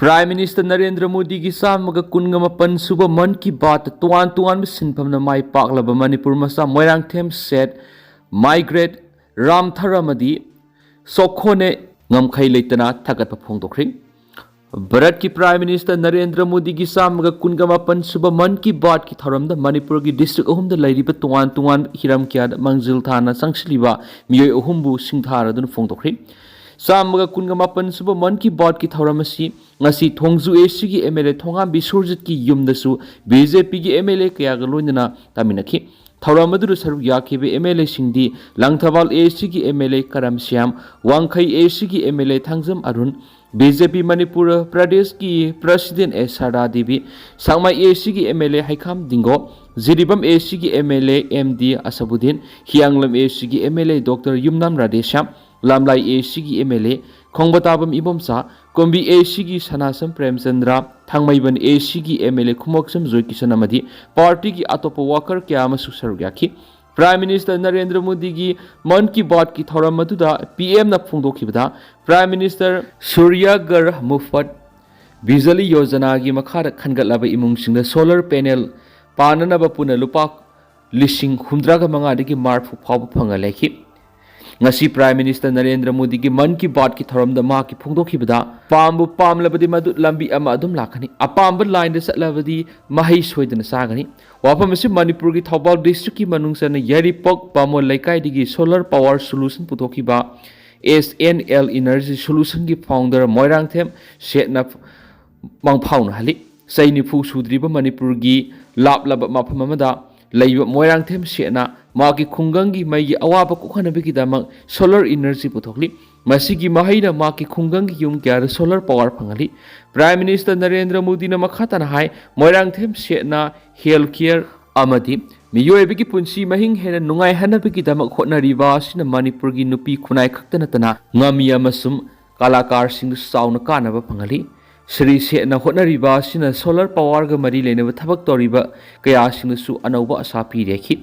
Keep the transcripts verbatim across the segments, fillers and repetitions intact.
Prime Minister Narendra ꯃꯣꯗꯤꯒꯤ ꯆꯥꯝꯃꯒ ꯀꯨꯟꯒ ꯃꯥꯄꯟ ꯁꯨꯕ ꯃꯟ ꯀꯤ ꯕꯥꯠꯇ ꯇꯣꯉꯥꯟ ꯇꯣꯉꯥꯟꯕ ꯁꯤꯟꯐꯝꯅ ꯃꯥꯏ ꯄꯥꯛꯂꯕ ꯃꯅꯤꯄꯨꯔ ꯃꯆꯥ ꯃꯣꯏꯔꯥꯡꯊꯦꯝ ꯁꯦꯠ, ꯃꯥꯏꯒ꯭ꯔꯦꯠ ꯔꯥꯝꯊꯔ ꯑꯃꯗꯤ ꯁꯣꯈꯣꯅꯦ ꯉꯝꯈꯩ ꯂꯩꯇꯅ ꯊꯥꯒꯠꯄ ꯐꯣꯡꯗꯣꯛꯈ꯭ꯔꯤ꯫ ꯚꯥꯔꯠꯀꯤ Prime Minister ꯅꯔꯦꯟꯗ꯭ꯔ ꯃꯣꯗꯤꯒꯤ ꯆꯥꯝꯃꯒ ꯀꯨꯟꯒ ꯃꯥꯄꯟ ꯁꯨꯕ ꯃꯟ ꯀꯤ ꯕꯥꯠꯀꯤ ꯊꯧꯔꯝꯗ ꯃꯅꯤꯄꯨꯔꯒꯤ district ꯑꯍꯨꯝꯗ ꯂꯩꯔꯤꯕ ꯇꯣꯉꯥꯟ ꯇꯣꯉꯥꯟꯕ ꯍꯤꯔꯝ ꯀꯌꯥꯗ ꯃꯥꯡꯖꯤꯜ ꯊꯥꯅ ꯆꯪꯁꯤꯜꯂꯤꯕ ꯃꯤꯑꯣꯏ ꯑꯍꯨꯝꯕꯨ ꯁꯤꯡꯊꯥꯔꯗꯨꯅ ꯐꯣꯡꯗꯣꯛꯈ꯭ꯔꯤ꯫ ꯆꯥꯝꯃꯒ ꯀꯨꯟꯒ ꯃꯥꯄꯟ ꯁꯨꯕ ꯃꯟ ꯀꯤ ꯕꯥꯠꯀꯤ ꯊꯧꯔꯝ ꯑꯁꯤ ꯉꯁꯤ ꯊꯣꯡꯖꯨ A C ꯒꯤ M L A ꯊꯣꯉꯥꯝ ꯕꯤꯁ꯭ꯋꯔꯖꯤꯠꯀꯤ ꯌꯨꯝꯗꯁꯨ B J P ꯒꯤ M L A ꯀꯌꯥꯒ ꯂꯣꯏꯅꯅ ꯇꯥꯃꯤꯟꯅꯈꯤ꯫ ꯊꯧꯔꯝ ꯑꯗꯨꯗ ꯁꯔꯨꯛ ꯌꯥꯈꯤꯕ M L A ꯁꯤꯡꯗꯤ ꯂꯪꯊꯕꯥꯜ A C ꯒꯤ M L A ꯀꯔꯝ ꯁ꯭ꯌꯥꯝ, ꯋꯥꯡꯈꯩ A C ꯒꯤ M L A Thangjam Arun, B J P Manipur ꯄ꯭ꯔꯗꯦꯁꯀꯤ President S Sarda Devi, Sangmai A C ꯒꯤ M L A Heikham Dingo, Jiribam A C ꯒꯤ M L A M D Ashabuddin, Hiyanglam A C ꯒꯤ M L A Doctor Yumnam Radheshyam, Lamlai A C ꯒꯤ M L A Khongbantabam Ibomcha, Kumbi A C ꯒꯤ ꯁꯅꯥꯁꯝ ꯄ꯭ꯔꯦꯝꯆꯟꯗ꯭ꯔ, ꯊꯥꯡꯃꯩꯕꯟ A C ꯒꯤ M L A ꯈꯨꯃꯣꯛꯆꯝ ꯖꯣꯏꯀꯤꯁꯟ ꯑꯃꯗꯤ party ꯒꯤ ꯑꯇꯣꯞꯄ worker ꯀꯌꯥ ꯑꯃꯁꯨ ꯁꯔꯨꯛ ꯌꯥꯈꯤ꯫ Prime Minister ꯅꯔꯦꯟꯗ꯭ꯔ ꯃꯣꯗꯤꯒꯤ ꯃꯟ ꯀꯤ ꯕꯥꯠꯀꯤ ꯊꯧꯔꯝ ꯑꯗꯨꯗ P M ꯅ ꯐꯣꯡꯗꯣꯛꯈꯤꯕꯗ, Prime Minister ꯁꯨꯔꯌꯥꯒꯔ ꯃꯨꯐꯠ ꯕꯤꯖꯂꯤ ꯌꯣꯖꯅꯥꯒꯤ ꯃꯈꯥꯗ ꯈꯟꯒꯠꯂꯕ ꯏꯃꯨꯡꯁꯤꯡꯗ solar panel ꯄꯥꯟꯅꯅꯕ ꯄꯨꯟꯅ ꯂꯨꯄꯥ ꯂꯤꯁꯤꯡ ꯍꯨꯝꯗ꯭ꯔꯥꯒ ꯃꯉꯥꯗꯒꯤ ꯃꯔꯤꯐꯨ ꯐꯥꯎꯕ ꯐꯪꯍꯜꯂꯦꯈꯤ꯫ ꯉꯁꯤ Prime Minister ꯅꯔꯦꯟꯗ꯭ꯔ ꯃꯣꯗꯤꯒꯤ ꯃꯟ ꯀꯤ ꯕꯥꯠꯀꯤ ꯊꯧꯔꯝꯗ ꯃꯍꯥꯛꯀꯤ ꯐꯣꯡꯗꯣꯛꯈꯤꯕꯗ, ꯄꯥꯝꯕꯨ ꯄꯥꯝꯂꯕꯗꯤ ꯃꯗꯨ ꯂꯝꯕꯤ ꯑꯃ ꯑꯗꯨꯝ ꯂꯥꯛꯀꯅꯤ꯫ ꯑꯄꯥꯝꯕ line ꯗ ꯆꯠꯂꯕꯗꯤ ꯃꯍꯩ ꯁꯣꯏꯗꯅ ꯆꯥꯒꯅꯤ꯫ ꯋꯥꯐꯝ ꯑꯁꯤ ꯃꯅꯤꯄꯨꯔꯒꯤ ꯊꯧꯕꯥꯜ district ꯀꯤ ꯃꯅꯨꯡ ꯆꯟꯅ ꯌꯥꯏꯔꯤꯄꯣꯛ ꯕꯥꯃꯣꯟ ꯂꯩꯀꯥꯏꯗꯒꯤ solar power solution ꯄꯨꯊꯣꯛꯈꯤꯕ S N L Energy Solution ꯒꯤ founder ꯃꯣꯏꯔꯥꯡꯊꯦꯝ ꯁꯦꯠꯅ ꯃꯪꯐꯥꯎꯅꯍꯜꯂꯤ꯫ ꯆꯍꯤ ꯅꯤꯐꯨ ꯁꯨꯗ꯭ꯔꯤꯕ ꯃꯅꯤꯄꯨꯔꯒꯤ ꯂꯥꯞꯂꯕ ꯃꯐꯝ ꯑꯃꯗ ꯂꯩꯕ ꯃꯣꯏꯔꯥꯡꯊꯦꯝ ꯁꯦꯠꯅ ꯃꯍꯥꯛꯀꯤ ꯈꯨꯡꯒꯪꯒꯤ ꯃꯩꯒꯤ ꯑꯋꯥꯕ ꯀꯣꯛꯍꯟꯅꯕꯒꯤꯗꯃꯛ solar energy ꯄꯨꯊꯣꯛꯂꯤ꯫ ꯃꯁꯤꯒꯤ ꯃꯍꯩꯅ ꯃꯍꯥꯛꯀꯤ ꯈꯨꯡꯒꯪꯒꯤ ꯌꯨꯝ ꯀꯌꯥꯗ solar power ꯐꯪꯍꯜꯂꯤ꯫ Prime Minister ꯅꯔꯦꯟꯗ꯭ꯔ ꯃꯣꯗꯤꯅ ꯃꯈꯥ ꯇꯥꯅ ꯍꯥꯏ, ꯃꯣꯏꯔꯥꯡꯊꯦꯝ ꯁꯦꯠꯅ health care ꯑꯃꯗꯤ ꯃꯤꯑꯣꯏꯕꯒꯤ ꯄꯨꯟꯁꯤ ꯃꯍꯤꯡ ꯍꯦꯟꯅ ꯅꯨꯡꯉꯥꯏꯍꯟꯅꯕꯒꯤꯗꯃꯛ ꯍꯣꯠꯅꯔꯤꯕ ꯑꯁꯤꯅ ꯃꯅꯤꯄꯨꯔꯒꯤ ꯅꯨꯄꯤ ꯈꯨꯟꯅꯥꯏ ꯈꯛꯇ ꯅꯠꯇꯅ ꯉꯥꯃꯤ ꯑꯃꯁꯨꯡ ꯀꯂꯥꯀꯥꯔꯁꯤꯡꯗꯁꯨ ꯆꯥꯎꯅ ꯀꯥꯟꯅꯕ ꯐꯪꯍꯜꯂꯤ꯫ ꯁ꯭ꯔꯤ ꯁꯦꯠꯅ ꯍꯣꯠꯅꯔꯤꯕ ꯑꯁꯤꯅ solar power ꯒ ꯃꯔꯤ ꯂꯩꯅꯕ ꯊꯕꯛ ꯇꯧꯔꯤꯕ ꯀꯌꯥꯁꯤꯡꯗꯁꯨ ꯑꯅꯧꯕ ꯑꯁꯥ ꯄꯤꯔꯦꯈꯤ꯫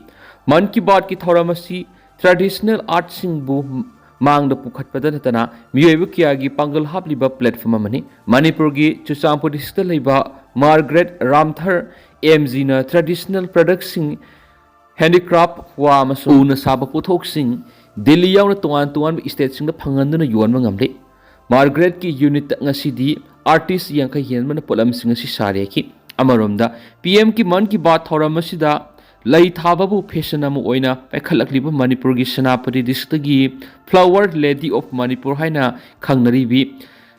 ꯃꯟ ꯀꯤ ꯕꯥꯠꯀꯤ ꯊꯧꯔꯝ ꯑꯁꯤ traditional art ꯁꯤꯡꯕꯨ ꯃꯥꯡꯗ ꯄꯨꯈꯠꯄꯗ ꯅꯠꯇꯅ ꯃꯤꯑꯣꯏꯕ ꯀꯌꯥꯒꯤ ꯄꯥꯡꯒꯜ ꯍꯥꯞꯂꯤꯕ platform ꯑꯃꯅꯤ꯫ ꯃꯅꯤꯄꯨꯔꯒꯤ ꯆꯨꯔꯆꯥꯟꯄꯨꯔ districtꯇ ꯂꯩꯕ ꯃꯥꯔꯒꯔꯦꯠ ꯔꯥꯝꯊꯔ MGꯅ traditional productꯁꯤꯡ, handicraft, ꯋꯥ ꯑꯃꯁꯨꯡ ꯎꯅ ꯁꯥꯕ ꯄꯣꯠꯊꯣꯛꯁꯤꯡ ꯗꯤꯜꯂꯤ ꯌꯥꯎꯅ ꯇꯣꯉꯥꯟ ꯇꯣꯉꯥꯟꯕ stateꯁꯤꯡꯗ ꯐꯪꯍꯟꯗꯨꯅ ꯌꯣꯟꯕ ꯉꯝꯂꯤ꯫ ꯃꯥꯔꯒꯔꯦꯠꯀꯤ unitꯇ ꯉꯁꯤꯗꯤ artist ꯌꯥꯡꯈꯩ ꯍꯦꯟꯕꯅ ꯄꯣꯠꯂꯝꯁꯤꯡ ꯑꯁꯤ ꯁꯥꯔꯦ ꯌꯥꯈꯤ꯫ ꯑꯃꯔꯣꯝꯗ, PMꯒꯤ ꯃꯟ ꯀꯤ ꯕꯥꯠ ꯊꯧꯔꯝ ꯑꯁꯤꯗ ꯂꯩ ꯊꯥꯕꯕꯨ fashion ꯑꯃ ꯑꯣꯏꯅ ꯄꯥꯏꯈꯠꯂꯛꯂꯤꯕ ꯃꯅꯤꯄꯨꯔꯒꯤ Senapati districtꯇꯒꯤ flower lady of Manipur ꯍꯥꯏꯅ ꯈꯪꯅꯔꯤꯕꯤ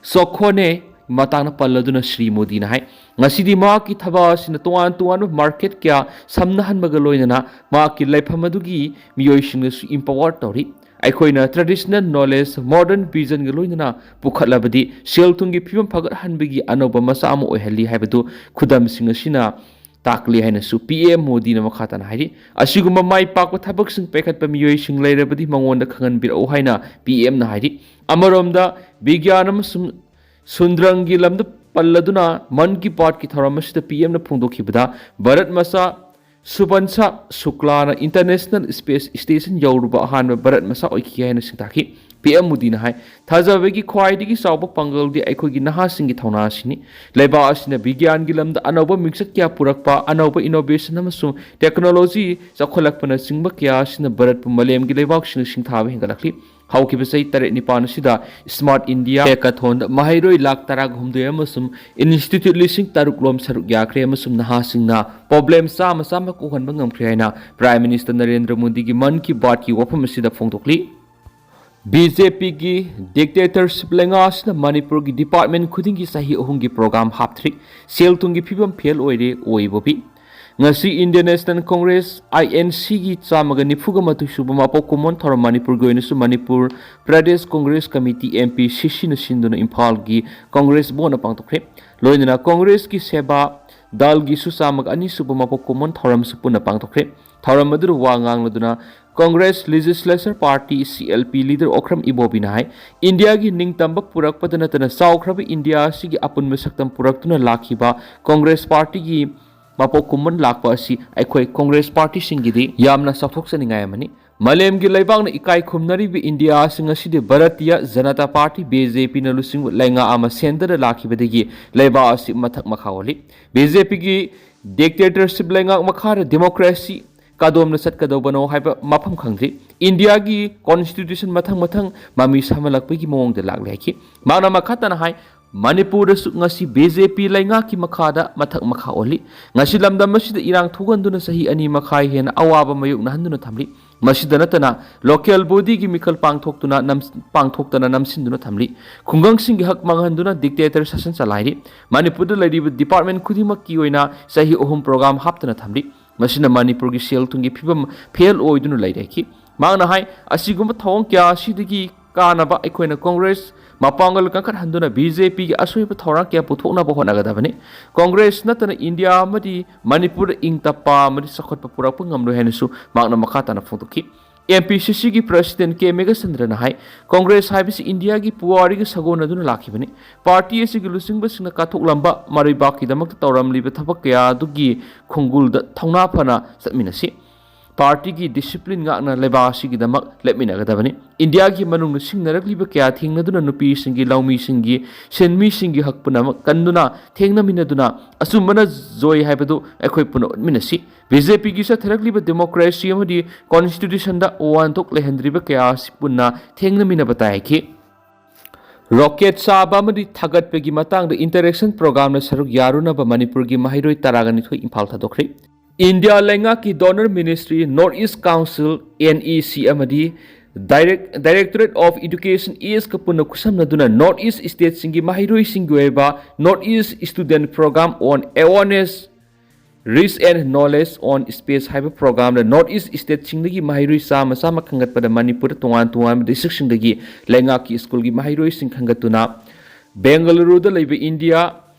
ꯁꯣꯈꯣꯅꯦ ꯃꯇꯥꯡꯗ ꯄꯜꯂꯗꯨꯅ ꯁ꯭ꯔꯤ ꯃꯣꯗꯤꯅ ꯍꯥꯏ, ꯉꯁꯤꯗꯤ ꯃꯍꯥꯛꯀꯤ ꯊꯕꯛ ꯑꯁꯤꯅ ꯇꯣꯉꯥꯟ ꯇꯣꯉꯥꯟꯕ market ꯀꯌꯥ ꯁꯝꯅꯍꯟꯕꯒ ꯂꯣꯏꯅꯅ ꯃꯍꯥꯛꯀꯤ ꯂꯩꯐꯝ ꯑꯗꯨꯒꯤ ꯃꯤꯑꯣꯏꯁꯤꯡꯗꯁꯨ empower ꯇꯧꯔꯤ꯫ ꯑꯩꯈꯣꯏꯅ traditional knowledge modern visionꯒ ꯂꯣꯏꯅꯅ ꯄꯨꯈꯠꯂꯕꯗꯤ ꯁꯦꯜ ꯊꯨꯝꯒꯤ ꯐꯤꯕꯝ ꯐꯒꯠꯍꯟꯕꯒꯤ ꯑꯅꯧꯕ ꯃꯆꯥꯛ ꯑꯃ ꯑꯣꯏꯍꯜꯂꯤ ꯍꯥꯏꯕꯗꯨ ꯈꯨꯗꯝꯁꯤꯡ ꯑꯁꯤꯅ ꯇꯥꯛꯂꯤ ꯍꯥꯏꯅꯁꯨ PM ꯃꯣꯗꯤꯅ ꯃꯈꯥ ꯇꯥꯅ ꯍꯥꯏꯔꯤ꯫ ꯑꯁꯤꯒꯨꯝꯕ ꯃꯥꯏ ꯄꯥꯛꯄ ꯊꯕꯛꯁꯤꯡ ꯄꯥꯏꯈꯠꯄ ꯃꯤꯑꯣꯏꯁꯤꯡ ꯂꯩꯔꯕꯗꯤ ꯃꯉꯣꯟꯗ ꯈꯪꯍꯟꯕꯤꯔꯛꯎ ꯍꯥꯏꯅ PMꯅ ꯍꯥꯏꯔꯤ꯫ ꯑꯃꯔꯣꯝꯗ, ꯕꯤꯒ꯭ꯌꯥꯟ ꯑꯃꯁꯨꯡ ꯁꯨꯟꯗ꯭ꯔꯪꯒꯤ ꯂꯝꯗ ꯄꯜꯂꯗꯨꯅ ꯃꯟ ꯀꯤ ꯕꯥꯠꯀꯤ ꯊꯧꯔꯝ ꯑꯁꯤꯗ PMꯅ ꯐꯣꯡꯗꯣꯛꯈꯤꯕꯗ, ꯚꯥꯔꯠ ꯃꯆꯥ ꯁꯨꯕꯟꯁꯥ ꯁꯨꯀ꯭ꯂꯥꯅ International Space Station ꯌꯧꯔꯨꯕ ꯑꯍꯥꯟꯕ ꯚꯥꯔꯠ ꯃꯆꯥ ꯑꯣꯏꯈꯤ ꯍꯥꯏꯅ ꯁꯤꯡꯊꯥꯈꯤ꯫ PM ꯃꯣꯗꯤꯅ ꯍꯥꯏ, ꯊꯥꯖꯕꯒꯤ ꯈ꯭ꯋꯥꯏꯗꯒꯤ ꯆꯥꯎꯕ ꯄꯥꯡꯒꯜꯗꯤ ꯑꯩꯈꯣꯏꯒꯤ ꯅꯍꯥꯁꯤꯡꯒꯤ ꯊꯧꯅꯥ ꯑꯁꯤꯅꯤ꯫ ꯂꯩꯕꯥꯛ ꯑꯁꯤꯅ ꯕꯤꯒ꯭ꯌꯥꯟꯒꯤ ꯂꯝꯗ ꯑꯅꯧꯕ ꯃꯤꯡꯆꯠ ꯀꯌꯥ ꯄꯨꯔꯛꯄ, ꯑꯅꯧꯕ innovation ꯑꯃꯁꯨꯡ technology ꯆꯥꯎꯈꯠꯂꯛꯄꯅꯆꯤꯡꯕ ꯀꯌꯥ ꯑꯁꯤꯅ ꯚꯥꯔꯠꯄꯨ ꯃꯥꯂꯦꯝꯒꯤ ꯂꯩꯕꯥꯛꯁꯤꯡꯅ ꯁꯤꯡꯊꯥꯕ ꯍꯦꯟꯒꯠꯂꯛꯂꯤ꯫ ꯍꯧꯈꯤꯕ ꯆꯍꯤ ꯇꯔꯦꯠ ꯅꯤꯄꯥꯟ ꯑꯁꯤꯗ Smart India Hackathonꯗ ꯃꯍꯩꯔꯣꯏ ꯂꯥꯈ ꯇꯔꯥꯒ ꯍꯨꯝꯗꯣꯏ ꯑꯃꯁꯨꯡ institute ꯂꯤꯁꯤꯡ ꯇꯔꯨꯛ ꯂꯣꯝ ꯁꯔꯨꯛ ꯌꯥꯈ꯭ꯔꯦ ꯑꯃꯁꯨꯡ ꯅꯍꯥꯁꯤꯡꯅ problem ꯆꯥꯝꯃ ꯆꯥꯝꯃ ꯀꯣꯛꯍꯟꯕ ꯉꯝꯈ꯭ꯔꯦ ꯍꯥꯏꯅ Prime Minister ꯅꯔꯦꯟꯗ꯭ꯔ ꯃꯣꯗꯤꯒꯤ ꯃꯟ ꯀꯤ ꯕꯥꯠꯀꯤ ꯋꯥꯐꯝ ꯑꯁꯤꯗ ꯐꯣꯡꯗꯣꯛꯂꯤ꯫ BJPꯒꯤ dictatorship ꯂꯩꯉꯥꯛ ꯑꯁꯤꯅ ꯃꯅꯤꯄꯨꯔꯒꯤ department ꯈꯨꯗꯤꯡꯒꯤ ꯆꯍꯤ ꯑꯍꯨꯝꯒꯤ program ꯍꯥꯞꯊꯔꯤ꯫ ꯁꯦꯜ ꯊꯨꯝꯒꯤ ꯐꯤꯕꯝ fail ꯑꯣꯏꯔꯦ, ꯑꯣꯏꯕ ꯄꯤ꯫ ꯉꯁꯤ Indian National Congress, INCꯒꯤ ꯆꯥꯝꯃꯒ ꯅꯤꯐꯨꯒ ꯃꯥꯊꯣꯏ ꯁꯨꯕ ꯃꯄꯣꯛ ꯀꯨꯝꯑꯣꯟ ꯊꯧꯔꯝ ꯃꯅꯤꯄꯨꯔꯒꯤ ꯑꯣꯏꯅꯁꯨ ꯃꯅꯤꯄꯨꯔ ꯄ꯭ꯔꯗꯦꯁ ꯀꯣꯡꯒ꯭ꯔꯦꯁ ꯀꯃꯤꯇꯤ, MPCCꯅ ꯁꯤꯟꯗꯨꯅ ꯏꯝꯐꯥꯜꯒꯤ ꯀꯣꯡꯒ꯭ꯔꯦꯁ ꯚꯕꯟꯗ ꯄꯥꯡꯊꯣꯛꯈ꯭ꯔꯦ꯫ ꯂꯣꯏꯅꯅ ꯀꯣꯡꯒ꯭ꯔꯦꯁꯀꯤ ꯁꯦꯕꯥ ꯗꯜꯒꯤꯁꯨ ꯆꯥꯝꯃꯒ ꯑꯅꯤ ꯁꯨꯕ ꯃꯄꯣꯛ ꯀꯨꯝꯑꯣꯟ ꯊꯧꯔꯝꯁꯨ ꯄꯨꯟꯅ ꯄꯥꯡꯊꯣꯛꯈ꯭ꯔꯦ꯫ ꯊꯧꯔꯝ ꯑꯗꯨꯗ ꯋꯥ ꯉꯥꯡꯂꯗꯨꯅ Congress Legislature Party, CLP leader Okram ꯏꯕꯣꯕꯤꯅ ꯍꯥꯏ, ꯏꯟꯗꯤꯌꯥꯒꯤ ꯅꯤꯡꯇꯝꯕ ꯄꯨꯔꯛꯄꯗ ꯅꯠꯇꯅ ꯆꯥꯎꯈ꯭ꯔꯕ ꯏꯟꯗꯤꯌꯥ ꯑꯁꯤꯒꯤ ꯑꯄꯨꯟꯕ ꯁꯛꯇꯝ ꯄꯨꯔꯛꯇꯨꯅ ꯂꯥꯛꯈꯤꯕ ꯀꯣꯡꯒ꯭ꯔꯦꯁ ꯄꯥꯔꯇꯤꯒꯤ ꯃꯄꯣꯛ ꯀꯨꯝꯑꯣꯟ ꯂꯥꯛꯄ ꯑꯁꯤ ꯑꯩꯈꯣꯏ ꯀꯣꯡꯒ꯭ꯔꯦꯁ ꯄꯥꯔꯇꯤꯁꯤꯡꯒꯤꯗꯤ ꯌꯥꯝꯅ ꯆꯥꯎꯊꯣꯛꯆꯅꯤꯡꯉꯥꯏ ꯑꯃꯅꯤ꯫ ꯃꯥꯂꯦꯝꯒꯤ ꯂꯩꯕꯥꯛꯅ ꯏꯀꯥꯏ ꯈꯨꯝꯅꯔꯤꯕ ꯏꯟꯗꯤꯌꯥ ꯑꯁꯤ ꯉꯁꯤꯗꯤ Bharatiya Janata party, B J ꯄꯤꯅ ꯂꯨꯆꯤꯡꯕ ꯂꯩꯉꯥꯛ ꯑꯃ ꯁꯦꯝꯗꯨꯅ ꯂꯥꯛꯈꯤꯕꯗꯒꯤ ꯂꯩꯕꯥꯛ ꯑꯁꯤ ꯃꯊꯛ ꯃꯈꯥ ꯑꯣꯜꯂꯤ꯫ ꯕꯤ ꯖꯦ ꯄꯤꯒꯤ ꯗꯤꯛꯇꯦꯇꯔꯁꯤꯞ ꯂꯩꯉꯥꯛ ꯃꯈꯥꯗ ꯗꯦꯃꯣꯀ꯭ꯔꯦꯁꯤ ꯀꯗꯣꯝꯗ ꯆꯠꯀꯗꯧꯕꯅꯣ ꯍꯥꯏꯕ ꯃꯐꯝ ꯈꯪꯗ꯭ꯔꯤ꯫ ꯏꯟꯗꯤꯌꯥꯒꯤ ꯀꯣꯟꯁꯇꯤꯇ꯭ꯌꯨꯁꯟ ꯃꯊꯪ ꯃꯊꯪ ꯃꯃꯤ ꯁꯥꯃꯜꯂꯛꯄꯒꯤ ꯃꯑꯣꯡꯗ ꯂꯥꯛꯂꯦ ꯍꯥꯏꯈꯤ꯫ ꯃꯍꯥꯛꯅ ꯃꯈꯥ ꯇꯥꯅ ꯍꯥꯏ, ꯃꯅꯤꯄꯨꯔꯗꯁꯨ ꯉꯁꯤ ꯕꯤ ꯖꯦ ꯄꯤ ꯂꯩꯉꯥꯛꯀꯤ ꯃꯈꯥꯗ ꯃꯊꯛ ꯃꯈꯥ ꯑꯣꯜꯂꯤ꯫ ꯉꯁꯤ ꯂꯝꯗꯝ ꯑꯁꯤꯗ ꯏꯔꯥꯡ ꯊꯣꯛꯍꯟꯗꯨꯅ ꯆꯍꯤ ꯑꯅꯤ ꯃꯈꯥꯏ ꯍꯦꯟꯅ ꯑꯋꯥꯕ ꯃꯥꯌꯣꯛꯅꯍꯟꯗꯨꯅ ꯊꯝꯂꯤ꯫ ꯃꯁꯤꯗ ꯅꯠꯇꯅ ꯂꯣꯀꯦꯜ ꯕꯣꯗꯤꯒꯤ ꯃꯤꯈꯜ ꯄꯥꯡꯊꯣꯛꯇꯨꯅ ꯅꯝ-, ꯄꯥꯡꯊꯣꯛꯇꯅ ꯅꯝꯁꯤꯟꯗꯨꯅ ꯊꯝꯂꯤ꯫ ꯈꯨꯡꯒꯪꯁꯤꯡꯒꯤ ꯍꯛ ꯃꯥꯡꯍꯟꯗꯨꯅ ꯗꯤꯛꯇꯦꯇꯔ ꯁꯥꯁꯟ ꯆꯂꯥꯏꯔꯤ꯫ ꯃꯅꯤꯄꯨꯔꯗ ꯂꯩꯔꯤꯕ ꯗꯤꯄꯥꯔꯠꯃꯦꯟ ꯈꯨꯗꯤꯡꯃꯛꯀꯤ ꯑꯣꯏꯅ ꯆꯍꯤ ꯑꯍꯨꯝ ꯄ꯭ꯔꯣꯒ꯭ꯔꯥꯝ ꯍꯥꯞꯇꯅ ꯊꯝꯂꯤ꯫ ꯃꯁꯤꯅ ꯃꯅꯤꯄꯨꯔꯒꯤ ꯁꯦꯜ ꯊꯨꯝꯒꯤ ꯐꯤꯕꯝ ꯐꯦꯜ ꯑꯣꯏꯗꯨꯅ ꯂꯩꯔꯦ ꯍꯥꯏꯈꯤ꯫ ꯃꯍꯥꯛꯅ ꯍꯥꯏ, ꯑꯁꯤꯒꯨꯝꯕ ꯊꯧꯑꯣꯡ ꯀꯌꯥ ꯑꯁꯤꯗꯒꯤ ꯀꯥꯅꯕ ꯑꯩꯈꯣꯏꯅ ꯀꯣꯡꯒ꯭ꯔꯦꯁ ꯃꯄꯥꯡꯒꯜ ꯀꯟꯈꯠꯍꯟꯗꯨꯅ ꯕꯤ ꯖꯦ ꯄꯤꯒꯤ ꯑꯁꯣꯏꯕ ꯊꯧꯔꯥꯡ ꯀꯌꯥ ꯄꯨꯊꯣꯛꯅꯕ ꯍꯣꯠꯅꯒꯗꯕꯅꯤ꯫ ꯀꯣꯡꯒ꯭ꯔꯦꯁ ꯅꯠꯇꯅ ꯏꯟꯗꯤꯌꯥ ꯑꯃꯗꯤ ꯃꯅꯤꯄꯨꯔꯗ ꯏꯪ ꯇꯞꯄ ꯑꯃꯗꯤ ꯆꯥꯎꯈꯠꯄ ꯄꯨꯔꯛꯄ ꯉꯝꯂꯣꯏ ꯍꯥꯏꯅꯁꯨ ꯃꯍꯥꯛꯅ ꯃꯈꯥ ꯇꯥꯅ ꯐꯣꯡꯗꯣꯛꯈꯤ꯫ ꯑꯦꯝ ꯄꯤ ꯁꯤ ꯁꯤꯒꯤ ꯄ꯭ꯔꯁꯤꯗꯦꯟ ꯀꯦ ꯃꯦꯘꯆꯟꯗ꯭ꯔꯅ ꯍꯥꯏ, ꯀꯣꯡꯒ꯭ꯔꯦꯁ ꯍꯥꯏꯕꯁꯤ ꯏꯟꯗꯤꯌꯥꯒꯤ ꯄꯨꯋꯥꯔꯤꯒ ꯁꯥꯒꯣꯟꯅꯗꯨꯅ ꯂꯥꯛꯈꯤꯕꯅꯤ꯫ ꯄꯥꯔꯇꯤ ꯑꯁꯤꯒꯤ ꯂꯨꯆꯤꯡꯕꯁꯤꯡꯅ ꯀꯠꯊꯣꯛꯂꯝꯕ ꯃꯔꯩꯕꯥꯛꯀꯤꯗꯃꯛꯇ ꯇꯧꯔꯝꯂꯤꯕ ꯊꯕꯛ ꯀꯌꯥ ꯑꯗꯨꯒꯤ ꯈꯣꯡꯒꯨꯜꯗ ꯊꯧꯅꯥ ꯐꯅ ꯆꯠꯃꯤꯟꯅꯁꯤ꯫ ꯄꯥꯔꯇꯤꯒꯤ ꯗꯤꯁꯤꯄ꯭ꯂꯤꯟ ꯉꯥꯛꯅ ꯂꯩꯕꯥꯛ ꯑꯁꯤꯒꯤꯗꯃꯛ ꯂꯦꯞꯃꯤꯟꯅꯒꯗꯕꯅꯤ꯫ ꯏꯟꯗꯤꯌꯥꯒꯤ ꯃꯅꯨꯡꯗ ꯁꯤꯡꯅꯔꯛꯂꯤꯕ ꯀꯌꯥ ꯊꯦꯡꯅꯗꯨꯅ ꯅꯨꯄꯤꯁꯤꯡꯒꯤ, ꯂꯧꯃꯤꯁꯤꯡꯒꯤ, ꯁꯤꯟꯃꯤꯁꯤꯡꯒꯤ ꯍꯛ ꯄꯨꯝꯅꯃꯛ ꯀꯟꯗꯨꯅ ꯊꯦꯡꯅꯃꯤꯟꯅꯗꯨꯅ ꯑꯆꯨꯝꯕꯅ ꯖꯣꯏ ꯍꯥꯏꯕꯗꯨ ꯑꯩꯈꯣꯏ ꯄꯨꯟꯅ ꯎꯠꯃꯤꯟꯅꯁꯤ꯫ ꯕꯤ ꯖꯦ ꯄꯤꯒꯤ ꯆꯠꯊꯔꯛꯂꯤꯕ ꯗꯦꯃꯣꯀ꯭ꯔꯦꯁꯤ ꯑꯃꯗꯤ ꯀꯣꯟꯁꯇꯤꯇ꯭ꯌꯨꯁꯟꯗ ꯋꯥꯍꯟꯊꯣꯛ ꯂꯩꯍꯟꯗ꯭ꯔꯤꯕ ꯀꯌꯥ ꯑꯁꯤ ꯄꯨꯟꯅ ꯊꯦꯡꯅꯃꯤꯟꯅꯕ ꯇꯥꯏ ꯍꯥꯏꯈꯤ꯫ ꯔꯣꯀꯦꯠ ꯆꯥꯕ ꯑꯃꯗꯤ ꯊꯥꯒꯠꯄꯒꯤ ꯃꯇꯥꯡꯗ ꯏꯟꯇꯔꯦꯛꯁꯟ ꯄ꯭ꯔꯣꯒ꯭ꯔꯥꯝꯗ ꯁꯔꯨꯛ ꯌꯥꯔꯨꯅꯕ ꯃꯅꯤꯄꯨꯔꯒꯤ ꯃꯍꯩꯔꯣꯏ ꯇꯔꯥꯒ ꯅꯤꯊꯣꯏ ꯏꯝꯐꯥꯜ ꯊꯥꯗꯣꯛꯈ꯭ꯔꯤ꯫ ꯏꯟꯗꯤꯌꯥ ꯂꯩꯉꯥꯛꯀꯤ donor ministry, north east council, N E ꯁꯤ, ꯑꯃꯗꯤ ꯗꯥꯏꯔꯦꯛ-, ꯗꯥꯏꯔꯦꯛꯇꯣꯔꯦꯠ ꯑꯣꯐ ꯏꯗꯨꯀꯦꯁꯟ, ꯏꯁꯀ ꯄꯨꯟꯅ ꯈꯨꯠꯁꯝꯅꯗꯨꯅ ꯅꯣꯔꯠ ꯏꯁ ꯁ꯭ꯇꯦꯠꯁꯤꯡꯒꯤ ꯃꯍꯩꯔꯣꯏꯁꯤꯡꯒꯤ ꯑꯣꯏꯕ North East Student Program on Awareness, Reach and Knowledge on Space ꯍꯥꯏꯕ ꯄ꯭ꯔꯣꯒ꯭ꯔꯥꯝꯗ ꯅꯣꯔꯠ ꯏꯁ ꯁ꯭ꯇꯦꯠꯁꯤꯡꯗꯒꯤ ꯃꯍꯩꯔꯣꯏ ꯆꯥꯝꯃ ꯆꯥꯝꯃ ꯈꯟꯒꯠꯄꯗ ꯃꯅꯤꯄꯨꯔꯗ ꯇꯣꯉꯥꯟ ꯇꯣꯉꯥꯟꯕ ꯗꯤꯁꯇ꯭ꯔꯤꯛꯁꯤꯡꯗꯒꯤ ꯂꯩꯉꯥꯛꯀꯤ ꯁ꯭ꯀꯨꯜꯒꯤ ꯃꯍꯩꯔꯣꯏꯁꯤꯡ ꯈꯟꯒꯠꯇꯨꯅ ꯕꯦꯡꯒꯂꯨꯔꯨꯗ ꯂꯩꯕ ꯏꯟꯗꯤꯌꯥ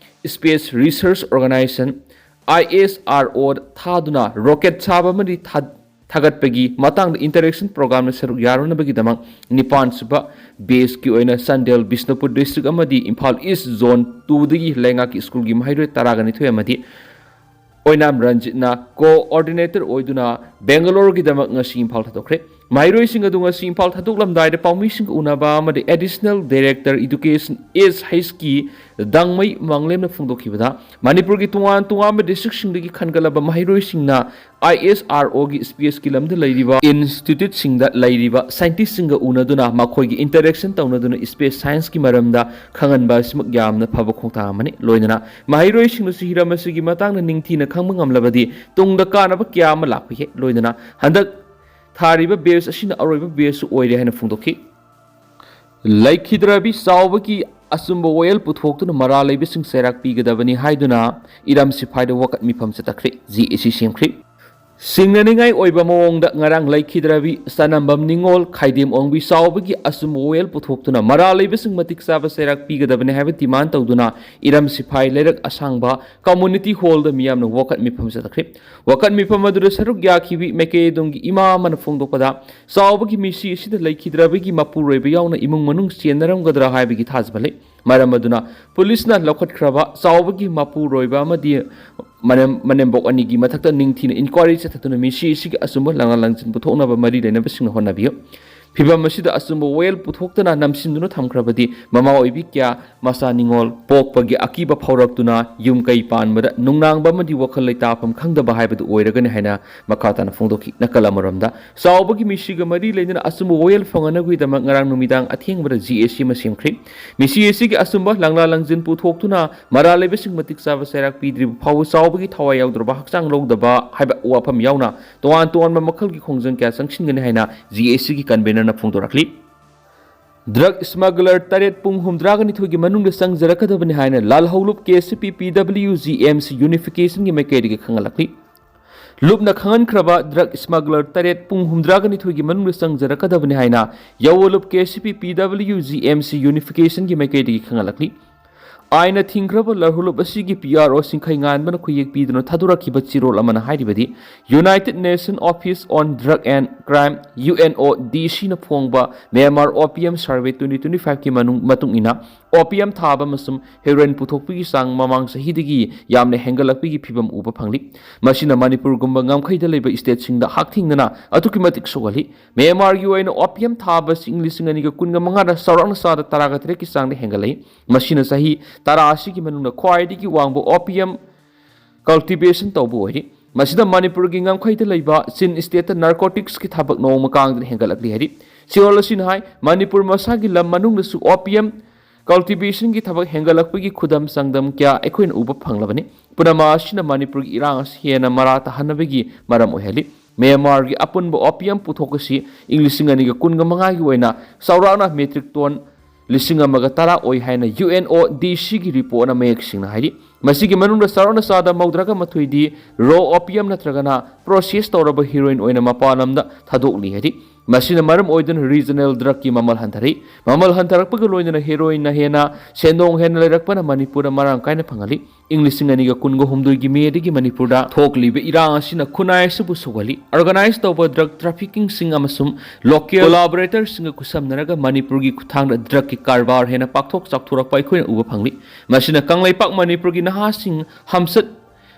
ꯁ꯭ꯄꯦꯁ ꯔꯤꯁꯔꯁ ꯑꯣꯔꯒꯅꯥꯏꯖꯦꯁꯟ, ꯑꯥꯏ ꯑꯦꯁ ꯑꯥꯔ ꯑꯣ, ꯊꯥꯗꯨꯅ ꯔꯣꯀꯦꯠ ꯁꯥꯕ ꯑꯃꯗꯤ ꯊꯥ-, ꯊꯥꯒꯠꯄꯒꯤ ꯃꯇꯥꯡꯗ ꯏꯟꯇꯔꯦꯛꯁꯟ ꯄ꯭ꯔꯣꯒ꯭ꯔꯥꯝꯗ ꯁꯔꯨꯛ ꯌꯥꯔꯨꯅꯕꯒꯤꯗꯃꯛ ꯅꯤꯄꯥꯟ ꯁꯨꯕ ꯕꯦꯁꯀꯤ ꯑꯣꯏꯅ ꯆꯥꯟꯗꯦꯜ, ꯕꯤꯁꯅꯨꯄꯨꯔ ꯗꯤꯁꯇ꯭ꯔꯤꯛ ꯑꯃꯗꯤ ꯏꯝꯐꯥꯜ ꯏꯁ ꯖꯣꯟ ꯇꯨꯗꯒꯤ ꯂꯩꯉꯥꯛꯀꯤ ꯁ꯭ꯀꯨꯜꯒꯤ ꯃꯍꯩꯔꯣꯏ ꯇꯔꯥꯒ ꯅꯤꯊꯣꯏ ꯑꯃꯗꯤ ꯑꯣꯏꯅꯥꯝ ꯔꯟꯖꯤꯠꯅ ꯀꯣꯑꯣꯔꯗꯤꯅꯦꯇꯔ ꯑꯣꯏꯗꯨꯅ ꯕꯦꯡꯒꯂꯣꯔꯒꯤꯗꯃꯛ ꯉꯁꯤ ꯏꯝꯐꯥꯜ ꯊꯥꯗꯣꯛꯈ꯭ꯔꯦ꯫ ꯃꯍꯩꯔꯣꯏꯁꯤꯡ ꯑꯗꯨ ꯉꯁꯤ ꯏꯝꯐꯥꯜ ꯊꯥꯗꯣꯛꯂꯝꯗꯥꯏꯗ ꯄꯥꯎꯃꯤꯁꯤꯡꯒ ꯎꯅꯕ ꯑꯃꯗꯤ ꯑꯦꯗꯤꯁꯅꯦꯜ ꯗꯥꯏꯔꯦꯛꯇꯔ ꯏꯗꯨꯀꯦꯁꯟ ꯑꯦꯁ ꯍꯩꯁꯀꯤ ꯗꯥꯡꯃꯩ ꯃꯥꯡꯂꯦꯝꯅ ꯐꯣꯡꯗꯣꯛꯈꯤꯕꯗ, ꯃꯅꯤꯄꯨꯔꯒꯤ ꯇꯣꯉꯥꯟ ꯇꯣꯉꯥꯟꯕ ꯗꯤꯁꯇ꯭ꯔꯤꯛꯁꯤꯡꯗꯒꯤ ꯈꯟꯒꯠꯂꯕ ꯃꯍꯩꯔꯣꯏꯁꯤꯡꯅ ꯑꯥꯏ ꯑꯦꯁ ꯑꯥꯔ ꯑꯣꯒꯤ ꯁ꯭ꯄꯦꯁꯀꯤ ꯂꯝꯗ ꯂꯩꯔꯤꯕ ꯏꯟꯁꯇꯤꯇ꯭ꯌꯨꯠꯁꯤꯡꯗ ꯂꯩꯔꯤꯕ ꯁꯥꯏꯟꯇꯤꯁꯁꯤꯡꯒ ꯎꯅꯗꯨꯅ ꯃꯈꯣꯏꯒꯤ ꯏꯟꯇꯔꯦꯛꯁꯟ ꯇꯧꯅꯗꯨꯅ ꯁ꯭ꯄꯦꯁ ꯁꯥꯏꯟꯁꯀꯤ ꯃꯔꯝꯗ ꯈꯪꯍꯟꯕ ꯑꯁꯤꯃꯛ ꯌꯥꯝꯅ ꯐꯕ ꯈꯣꯡꯊꯥꯡ ꯑꯃꯅꯤ꯫ ꯂꯣꯏꯅꯅ ꯃꯍꯩꯔꯣꯏꯁꯤꯡꯅꯁꯨ ꯍꯤꯔꯝ ꯑꯁꯤꯒꯤ ꯃꯇꯥꯡꯗ ꯅꯤꯡꯊꯤꯅ ꯈꯪꯕ ꯉꯝꯂꯕꯗꯤ ꯇꯨꯡꯗ ꯀꯥꯟꯅꯕ ꯀꯌꯥ ꯑꯃ ꯂꯥꯛꯄ ꯌꯥꯏ꯫ ꯂꯣꯏꯅꯅ ꯍꯟꯗꯛ ꯊꯥꯔꯤꯕ ꯕꯦꯁ ꯑꯁꯤꯅ ꯑꯔꯣꯏꯕ ꯕꯦꯁꯁꯨ ꯑꯣꯏꯔꯦ ꯍꯥꯏꯅ ꯐꯣꯡꯗꯣꯛꯈꯤ꯫ ꯂꯩꯈꯤꯗ꯭ꯔꯕꯤ ꯆꯥꯎꯕꯒꯤ ꯑꯆꯨꯝꯕ ꯋꯥꯌꯦꯜ ꯄꯨꯊꯣꯛꯇꯨꯅ ꯃꯔꯥꯜ ꯂꯩꯕꯁꯤꯡ ꯆꯩꯔꯥꯛ ꯄꯤꯒꯗꯕꯅꯤ ꯍꯥꯏꯗꯨꯅ ꯏꯔꯝ ꯁꯤꯐꯥꯏꯗ ꯋꯥꯀꯠ ꯃꯤꯐꯝ ꯆꯠꯊꯈ꯭ꯔꯦ꯫ ꯖꯤ ꯑꯦ ꯁꯤ ꯁꯦꯝꯈ꯭ꯔꯦ꯫ ꯁꯤꯡꯅꯅꯤꯡꯉꯥꯏ ꯑꯣꯏꯕ ꯃꯑꯣꯡꯗ ꯉꯔꯥꯡ ꯂꯩꯈꯤꯗ꯭ꯔꯕꯤ ꯆꯅꯝꯕꯝ ꯅꯤꯉꯣꯜ ꯈꯥꯏꯗꯦꯝ ꯑꯣꯡꯕꯤ ꯆꯥꯎꯕꯒꯤ ꯑꯆꯨꯝꯕ ꯋꯥꯌꯦꯜ ꯄꯨꯊꯣꯛꯇꯨꯅ ꯃꯔꯥꯜ ꯂꯩꯕꯁꯤꯡ ꯃꯇꯤꯛ ꯆꯥꯕ ꯆꯩꯔꯥꯛ ꯄꯤꯒꯗꯕꯅꯤ ꯍꯥꯏꯕ ꯗꯤꯃꯥꯟ ꯇꯧꯗꯨꯅ ꯏꯔꯝ ꯁꯤꯐꯥꯏ ꯂꯩꯔꯛ ꯑꯁꯥꯡꯕ ꯀꯝꯃꯨꯅꯤꯇꯤ ꯍꯣꯜꯗ ꯃꯤꯌꯥꯝꯅ ꯋꯥꯀꯠ ꯃꯤꯐꯝ ꯆꯠꯊꯈ꯭ꯔꯦ꯫ ꯋꯥꯀꯠ ꯃꯤꯐꯝ ꯑꯗꯨꯗ ꯁꯔꯨꯛ ꯌꯥꯈꯤꯕꯤ ꯃꯩꯀꯩ ꯑꯗꯣꯝꯒꯤ ꯏꯃꯥ ꯑꯃꯅ ꯐꯣꯡꯗꯣꯛꯄꯗ, ꯆꯥꯎꯕꯒꯤ ꯃꯤꯁꯤ ꯑꯁꯤꯗ ꯂꯩꯈꯤꯗ꯭ꯔꯕꯒꯤ ꯃꯄꯨꯔꯣꯏꯕ ꯌꯥꯎꯅ ꯏꯃꯨꯡ ꯃꯅꯨꯡ ꯆꯦꯟꯅꯔꯝꯒꯗ꯭ꯔꯥ ꯍꯥꯏꯕꯒꯤ ꯊꯥꯖꯕ ꯂꯩ꯫ ꯃꯔꯝ ꯑꯗꯨꯅ ꯄꯨꯂꯤꯁꯅ ꯂꯧꯈꯠꯈ꯭ꯔꯕ ꯆꯥꯎꯕꯒꯤ ꯃꯄꯨꯔꯣꯏꯕ ꯑꯃꯗꯤ ꯃꯅꯦꯝ-, ꯃꯅꯦꯝꯕꯣꯛ ꯑꯅꯤꯒꯤ ꯃꯊꯛꯇ ꯅꯤꯡꯊꯤꯅ ꯏꯟꯀ꯭ꯋꯥꯏꯔꯤ ꯆꯠꯊꯗꯨꯅ ꯃꯤꯁꯤ ꯑꯁꯤꯒꯤ ꯑꯆꯨꯝꯕ ꯂꯥꯡꯂ ꯂꯥꯡꯖꯤꯟ ꯄꯨꯊꯣꯛꯅꯕ ꯃꯔꯤ ꯂꯩꯅꯕꯁꯤꯡꯅ ꯍꯣꯠꯅꯕꯤꯌꯨ꯫ ꯐꯤꯚꯝ ꯑꯁꯤꯗ ꯑꯆꯨꯝꯕ ꯋꯥꯌꯦꯜ ꯄꯨꯊꯣꯛꯇꯅ ꯅꯝꯁꯤꯟꯗꯨꯅ ꯊꯝꯈ꯭ꯔꯕꯗꯤ ꯃꯃꯥ ꯑꯣꯏꯕꯤ ꯀꯌꯥ ꯃꯆꯥ ꯅꯤꯉꯣꯜ ꯄꯣꯛꯄꯒꯤ ꯑꯀꯤꯕ ꯐꯥꯎꯔꯛꯇꯨꯅ ꯌꯨꯝ ꯀꯩ ꯄꯥꯟꯕꯗ ꯅꯨꯡꯅꯥꯡꯕ ꯑꯃꯗꯤ ꯋꯥꯈꯜ ꯂꯩꯇꯥꯐꯝ ꯈꯪꯗꯕ ꯍꯥꯏꯕꯗꯨ ꯑꯣꯏꯔꯒꯅꯤ ꯍꯥꯏꯅ ꯃꯈꯥ ꯇꯥꯅ ꯐꯣꯡꯗꯣꯛꯈꯤ꯫ ꯅꯥꯀꯜ ꯑꯃꯔꯣꯝꯗ, ꯆꯥꯎꯕꯒꯤ ꯃꯤꯁꯤꯒ ꯃꯔꯤ ꯂꯩꯅꯅ ꯑꯆꯨꯝꯕ ꯋꯥꯌꯦꯜ ꯐꯪꯅꯅꯕꯒꯤꯗꯃꯛ ꯉꯔꯥꯡ ꯅꯨꯃꯤꯗꯥꯡ ꯑꯊꯦꯡꯕꯗ ꯖꯤ ꯑꯦ ꯁꯤ ꯑꯃ ꯁꯦꯝꯈ꯭ꯔꯦ꯫ ꯃꯤꯁꯤ ꯑꯁꯤꯒꯤ ꯑꯆꯨꯝꯕ ꯂꯥꯡꯂꯥ ꯂꯥꯡꯖꯤꯟ ꯄꯨꯊꯣꯛꯇꯨꯅ ꯃꯔꯥꯜ ꯂꯩꯕꯁꯤꯡ ꯃꯇꯤꯛ ꯆꯥꯕ ꯆꯩꯔꯥꯛ ꯄꯤꯗ꯭ꯔꯤꯕ ꯐꯥꯎꯕ ꯆꯥꯎꯕꯒꯤ ꯊꯋꯥꯏ ꯌꯥꯎꯗ꯭ꯔꯕ, ꯍꯛꯆꯥꯡ ꯂꯧꯗꯕ ꯍꯥꯏꯕ ꯋꯥꯐꯝ ꯌꯥꯎꯅ ꯇꯣꯉꯥꯟ ꯇꯣꯉꯥꯟꯕ ꯃꯈꯜꯒꯤ ꯈꯣꯡꯖꯪ ꯀꯌꯥ ꯆꯪꯁꯤꯟꯒꯅꯤ ꯍꯥꯏꯅ ꯖꯤ ꯑꯦ ꯁꯤꯒꯤ ꯀꯟꯚꯦꯅꯔꯅ ꯐꯣꯡꯗꯣꯔꯛꯂꯤ꯫ ꯗ꯭ꯔꯒ ꯁ꯭ꯃꯒꯂꯔ ꯇꯔꯦꯠ ꯄꯨꯡ ꯍꯨꯝꯗ꯭ꯔꯥꯒ ꯅꯤꯊꯣꯏꯒꯤ ꯃꯅꯨꯡꯗ ꯆꯪꯖꯔꯛꯀꯗꯕꯅꯤ ꯍꯥꯏꯅ ꯂꯥꯜꯍꯧꯂꯨꯞ ꯀꯦ ꯁꯤ ꯄꯤ ꯄꯤ ꯗꯕ꯭ꯂꯤꯎ ꯖꯤ ꯑꯦꯝ ꯁꯤ ꯌꯨꯅꯤꯐꯤꯀꯦꯁꯟꯒꯤ ꯃꯥꯏꯀꯩꯗꯒꯤ ꯈꯪꯍꯜꯂꯛꯂꯤ꯫ ꯂꯨꯞꯅ ꯈꯪꯍꯟꯈ꯭ꯔꯕ ꯗ꯭ꯔꯒ ꯁ꯭ꯃꯒꯂꯔ ꯇꯔꯦꯠ ꯄꯨꯡ ꯍꯨꯝꯗ꯭ꯔꯥꯒ ꯅꯤꯊꯣꯏꯒꯤ ꯃꯅꯨꯡꯗ ꯆꯪꯖꯔꯛꯀꯗꯕꯅꯤ ꯍꯥꯏꯅ ꯌꯥꯋꯣꯂꯨꯞ ꯀꯦ ꯁꯤ ꯄꯤ ꯄꯤ ꯗꯕ꯭ꯂꯤꯎ ꯖꯤ ꯑꯦꯝ ꯁꯤ ꯌꯨꯅꯤꯐꯤꯀꯦꯁꯟꯒꯤ ꯃꯥꯏꯀꯩꯗꯒꯤ ꯈꯪꯍꯜꯂꯛꯂꯤ꯫ ꯑꯥꯏꯟꯅ ꯊꯤꯡꯈ꯭ꯔꯕ ꯂꯥꯍꯨꯂꯨꯞ ꯑꯁꯤꯒꯤ ꯄꯤ ꯑꯥꯔ ꯑꯣ ꯁꯤꯡꯈꯩꯉꯥꯟꯕꯅ ꯈꯨꯌꯦꯛ ꯄꯤꯗꯨꯅ ꯊꯥꯗꯣꯔꯛꯈꯤꯕ ꯆꯦꯔꯣꯜ ꯑꯃꯅ ꯍꯥꯏꯔꯤꯕꯗꯤ, United Nation Office on Drug and Crime, U N O D ꯁꯤꯅ ꯐꯣꯡꯕ Myanmar opium survey twenty twenty ꯐꯥꯏꯚꯀꯤ ꯃꯅꯨꯡ, ꯃꯇꯨꯡ ꯏꯟꯅ, ꯑꯣꯄꯤꯌꯝ ꯊꯥꯕ ꯑꯃꯁꯨꯡ ꯍꯦꯔꯣꯏꯟ ꯄꯨꯊꯣꯛꯄꯒꯤ ꯆꯥꯡ ꯃꯃꯥꯡ ꯆꯍꯤꯗꯒꯤ ꯌꯥꯝꯅ ꯍꯦꯟꯒꯠꯂꯛꯄꯒꯤ ꯐꯤꯚꯝ ꯎꯕ ꯐꯪꯂꯤ꯫ ꯃꯁꯤꯅ ꯃꯅꯤꯄꯨꯔꯒꯨꯝꯕ ꯉꯝꯈꯩꯗ ꯂꯩꯕ ꯁ꯭ꯇꯦꯠꯁꯤꯡꯗ ꯍꯛꯊꯦꯡꯅꯅ ꯑꯗꯨꯛꯀꯤ ꯃꯇꯤꯛ ꯁꯣꯛꯍꯜꯂꯤ꯫ ꯃ꯭ꯌꯥꯟꯃꯥꯔꯒꯤ ꯑꯣꯏꯅ ꯑꯣꯄꯤꯌꯝ ꯊꯥꯕ ꯑꯁꯤ ꯏꯪ ꯂꯤꯁꯤꯡ ꯑꯅꯤꯒ ꯀꯨꯟꯒ ꯃꯉꯥꯗ ꯆꯥꯎꯔꯥꯛꯅ ꯆꯥꯗ ꯇꯔꯥꯒ ꯇꯔꯦꯠꯀꯤ ꯆꯥꯡꯗ ꯍꯦꯟꯒꯠꯂꯛꯏ꯫ ꯃꯁꯤꯅ ꯆꯍꯤ ꯇꯔꯥ ꯑꯁꯤꯒꯤ ꯃꯅꯨꯡꯗ ꯈ꯭ꯋꯥꯏꯗꯒꯤ ꯋꯥꯡꯕ ꯑꯣꯄꯤꯌꯝ ꯀꯜꯇꯤꯚꯦꯁꯟ ꯇꯧꯕ ꯑꯣꯏꯔꯤ꯫ ꯃꯁꯤꯗ ꯃꯅꯤꯄꯨꯔꯒꯤ ꯉꯝꯈꯩꯗ ꯂꯩꯕ ꯆꯤꯟ ꯁ꯭ꯇꯦꯠꯇ ꯅꯥꯔꯀꯣꯇꯤꯛꯁꯀꯤ ꯊꯕꯛ ꯅꯣꯡꯃ ꯀꯥꯡꯗꯅ ꯍꯦꯟꯒꯠꯂꯛꯂꯤ ꯍꯥꯏꯔꯤ꯫ ꯆꯦꯔꯣꯜ ꯑꯁꯤꯅ ꯍꯥꯏ, ꯃꯅꯤꯄꯨꯔ ꯃꯁꯥꯒꯤ ꯂꯝ ꯃꯅꯨꯡꯗꯁꯨ ꯑꯣꯄꯤꯌꯝ ꯀꯜꯇꯤꯚꯦꯁꯟꯒꯤ ꯊꯕꯛ ꯍꯦꯟꯒꯠꯂꯛꯄꯒꯤ ꯈꯨꯗꯝ ꯆꯥꯡꯗꯝ ꯀꯌꯥ ꯑꯩꯈꯣꯏꯅ ꯎꯕ ꯐꯪꯂꯕꯅꯤ꯫ ꯄꯨꯝꯅꯃꯛ ꯑꯁꯤꯅ ꯃꯅꯤꯄꯨꯔꯒꯤ ꯏꯔꯥꯡ ꯑꯁꯤ ꯍꯦꯟꯅ ꯃꯔꯥ ꯇꯥꯍꯟꯅꯕꯒꯤ ꯃꯔꯝ ꯑꯣꯏꯍꯜꯂꯤ꯫ ꯃ꯭ꯌꯥꯟꯃꯥꯔꯒꯤ ꯑꯄꯨꯟꯕ ꯑꯣꯄꯤꯌꯝ ꯄꯨꯊꯣꯛ ꯑꯁꯤ ꯏꯪ ꯂꯤꯁꯤꯡ ꯑꯅꯤꯒ ꯀꯨꯟꯒ ꯃꯉꯥꯒꯤ ꯑꯣꯏꯅ ꯆꯥꯎꯔꯥꯛꯅ ꯃꯦꯇ꯭ꯔꯤꯛ ꯇꯣꯟ ꯂꯤꯁꯤꯡ ꯑꯃꯒ ꯇꯔꯥ ꯑꯣꯏ ꯍꯥꯏꯅ ꯌꯨ ꯑꯦꯟ ꯑꯣ ꯗꯤ ꯁꯤꯒꯤ ꯔꯤꯄꯣꯔꯠꯅ ꯃꯌꯦꯛ ꯁꯦꯡꯅ ꯍꯥꯏꯔꯤ꯫ ꯃꯁꯤꯒꯤ ꯃꯅꯨꯡꯗ ꯆꯥꯎꯔꯥꯛꯅ ꯆꯥꯗ ꯃꯧꯗ꯭ꯔꯥꯒ ꯃꯥꯊꯣꯏꯗꯤ ꯔꯣ ꯑꯣꯄꯤꯌꯝ ꯅꯠꯇ꯭ꯔꯒꯅ ꯄ꯭ꯔꯣꯁꯦꯁ ꯇꯧꯔꯕ ꯍꯤꯔꯣꯏꯟ ꯑꯣꯏꯅ ꯃꯄꯥꯟ ꯂꯝꯗ ꯊꯥꯗꯣꯛꯂꯤ ꯍꯥꯏꯔꯤ꯫ ꯃꯁꯤꯅ ꯃꯔꯝ ꯑꯣꯏꯗꯨꯅ ꯔꯤꯖꯅꯦꯜ ꯗ꯭ꯔꯒꯀꯤ ꯃꯃꯜ ꯍꯟꯊꯔꯛꯏ꯫ ꯃꯃꯜ ꯍꯟꯊꯔꯛꯄꯒ ꯂꯣꯏꯅꯅ ꯍꯦꯔꯣꯏꯟꯅ ꯍꯦꯟꯅ ꯁꯦꯟꯗꯣꯡ ꯍꯦꯟꯅ ꯂꯩꯔꯛꯄꯅ ꯃꯅꯤꯄꯨꯔꯗ ꯃꯔꯥꯡ ꯀꯥꯏꯅ ꯐꯪꯍꯜꯂꯤ꯫ ꯏꯪ ꯂꯤꯁꯤꯡ ꯑꯅꯤꯒ ꯀꯨꯟꯒ ꯍꯨꯝꯗꯣꯏꯒꯤ ꯃꯦꯗꯒꯤ ꯃꯅꯤꯄꯨꯔꯗ ꯊꯣꯛꯂꯤꯕ ꯏꯔꯥꯡ ꯑꯁꯤꯅ ꯈꯨꯟꯅꯥꯏ ꯑꯁꯤꯕꯨ ꯁꯧꯒꯠꯂꯤ꯫ ꯑꯣꯔꯒꯅꯥꯏꯖ ꯇꯧꯕ ꯗ꯭ꯔꯒ ꯇ꯭ꯔꯥꯐꯤꯀꯤꯡꯁꯤꯡ ꯑꯃꯁꯨꯡ ꯂꯣꯀꯦꯜ ꯀꯣꯂꯥꯕꯣꯔꯦꯇꯔꯁꯤꯡꯒ ꯈꯨꯠꯁꯝꯅꯔꯒ ꯃꯅꯤꯄꯨꯔꯒꯤ ꯈꯨꯠꯊꯥꯡꯗ ꯗ꯭ꯔꯒꯀꯤ ꯀꯔꯕꯥꯔ ꯍꯦꯟꯅ ꯄꯥꯛꯊꯣꯛ ꯆꯥꯎꯊꯣꯔꯛꯄ ꯑꯩꯈꯣꯏꯅ ꯎꯕ ꯐꯪꯂꯤ꯫ ꯃꯁꯤꯅ ꯀꯪꯂꯩꯄꯥꯛ ꯃꯅꯤꯄꯨꯔꯒꯤ ꯅꯍꯥꯁꯤꯡ ꯍꯝꯆꯠ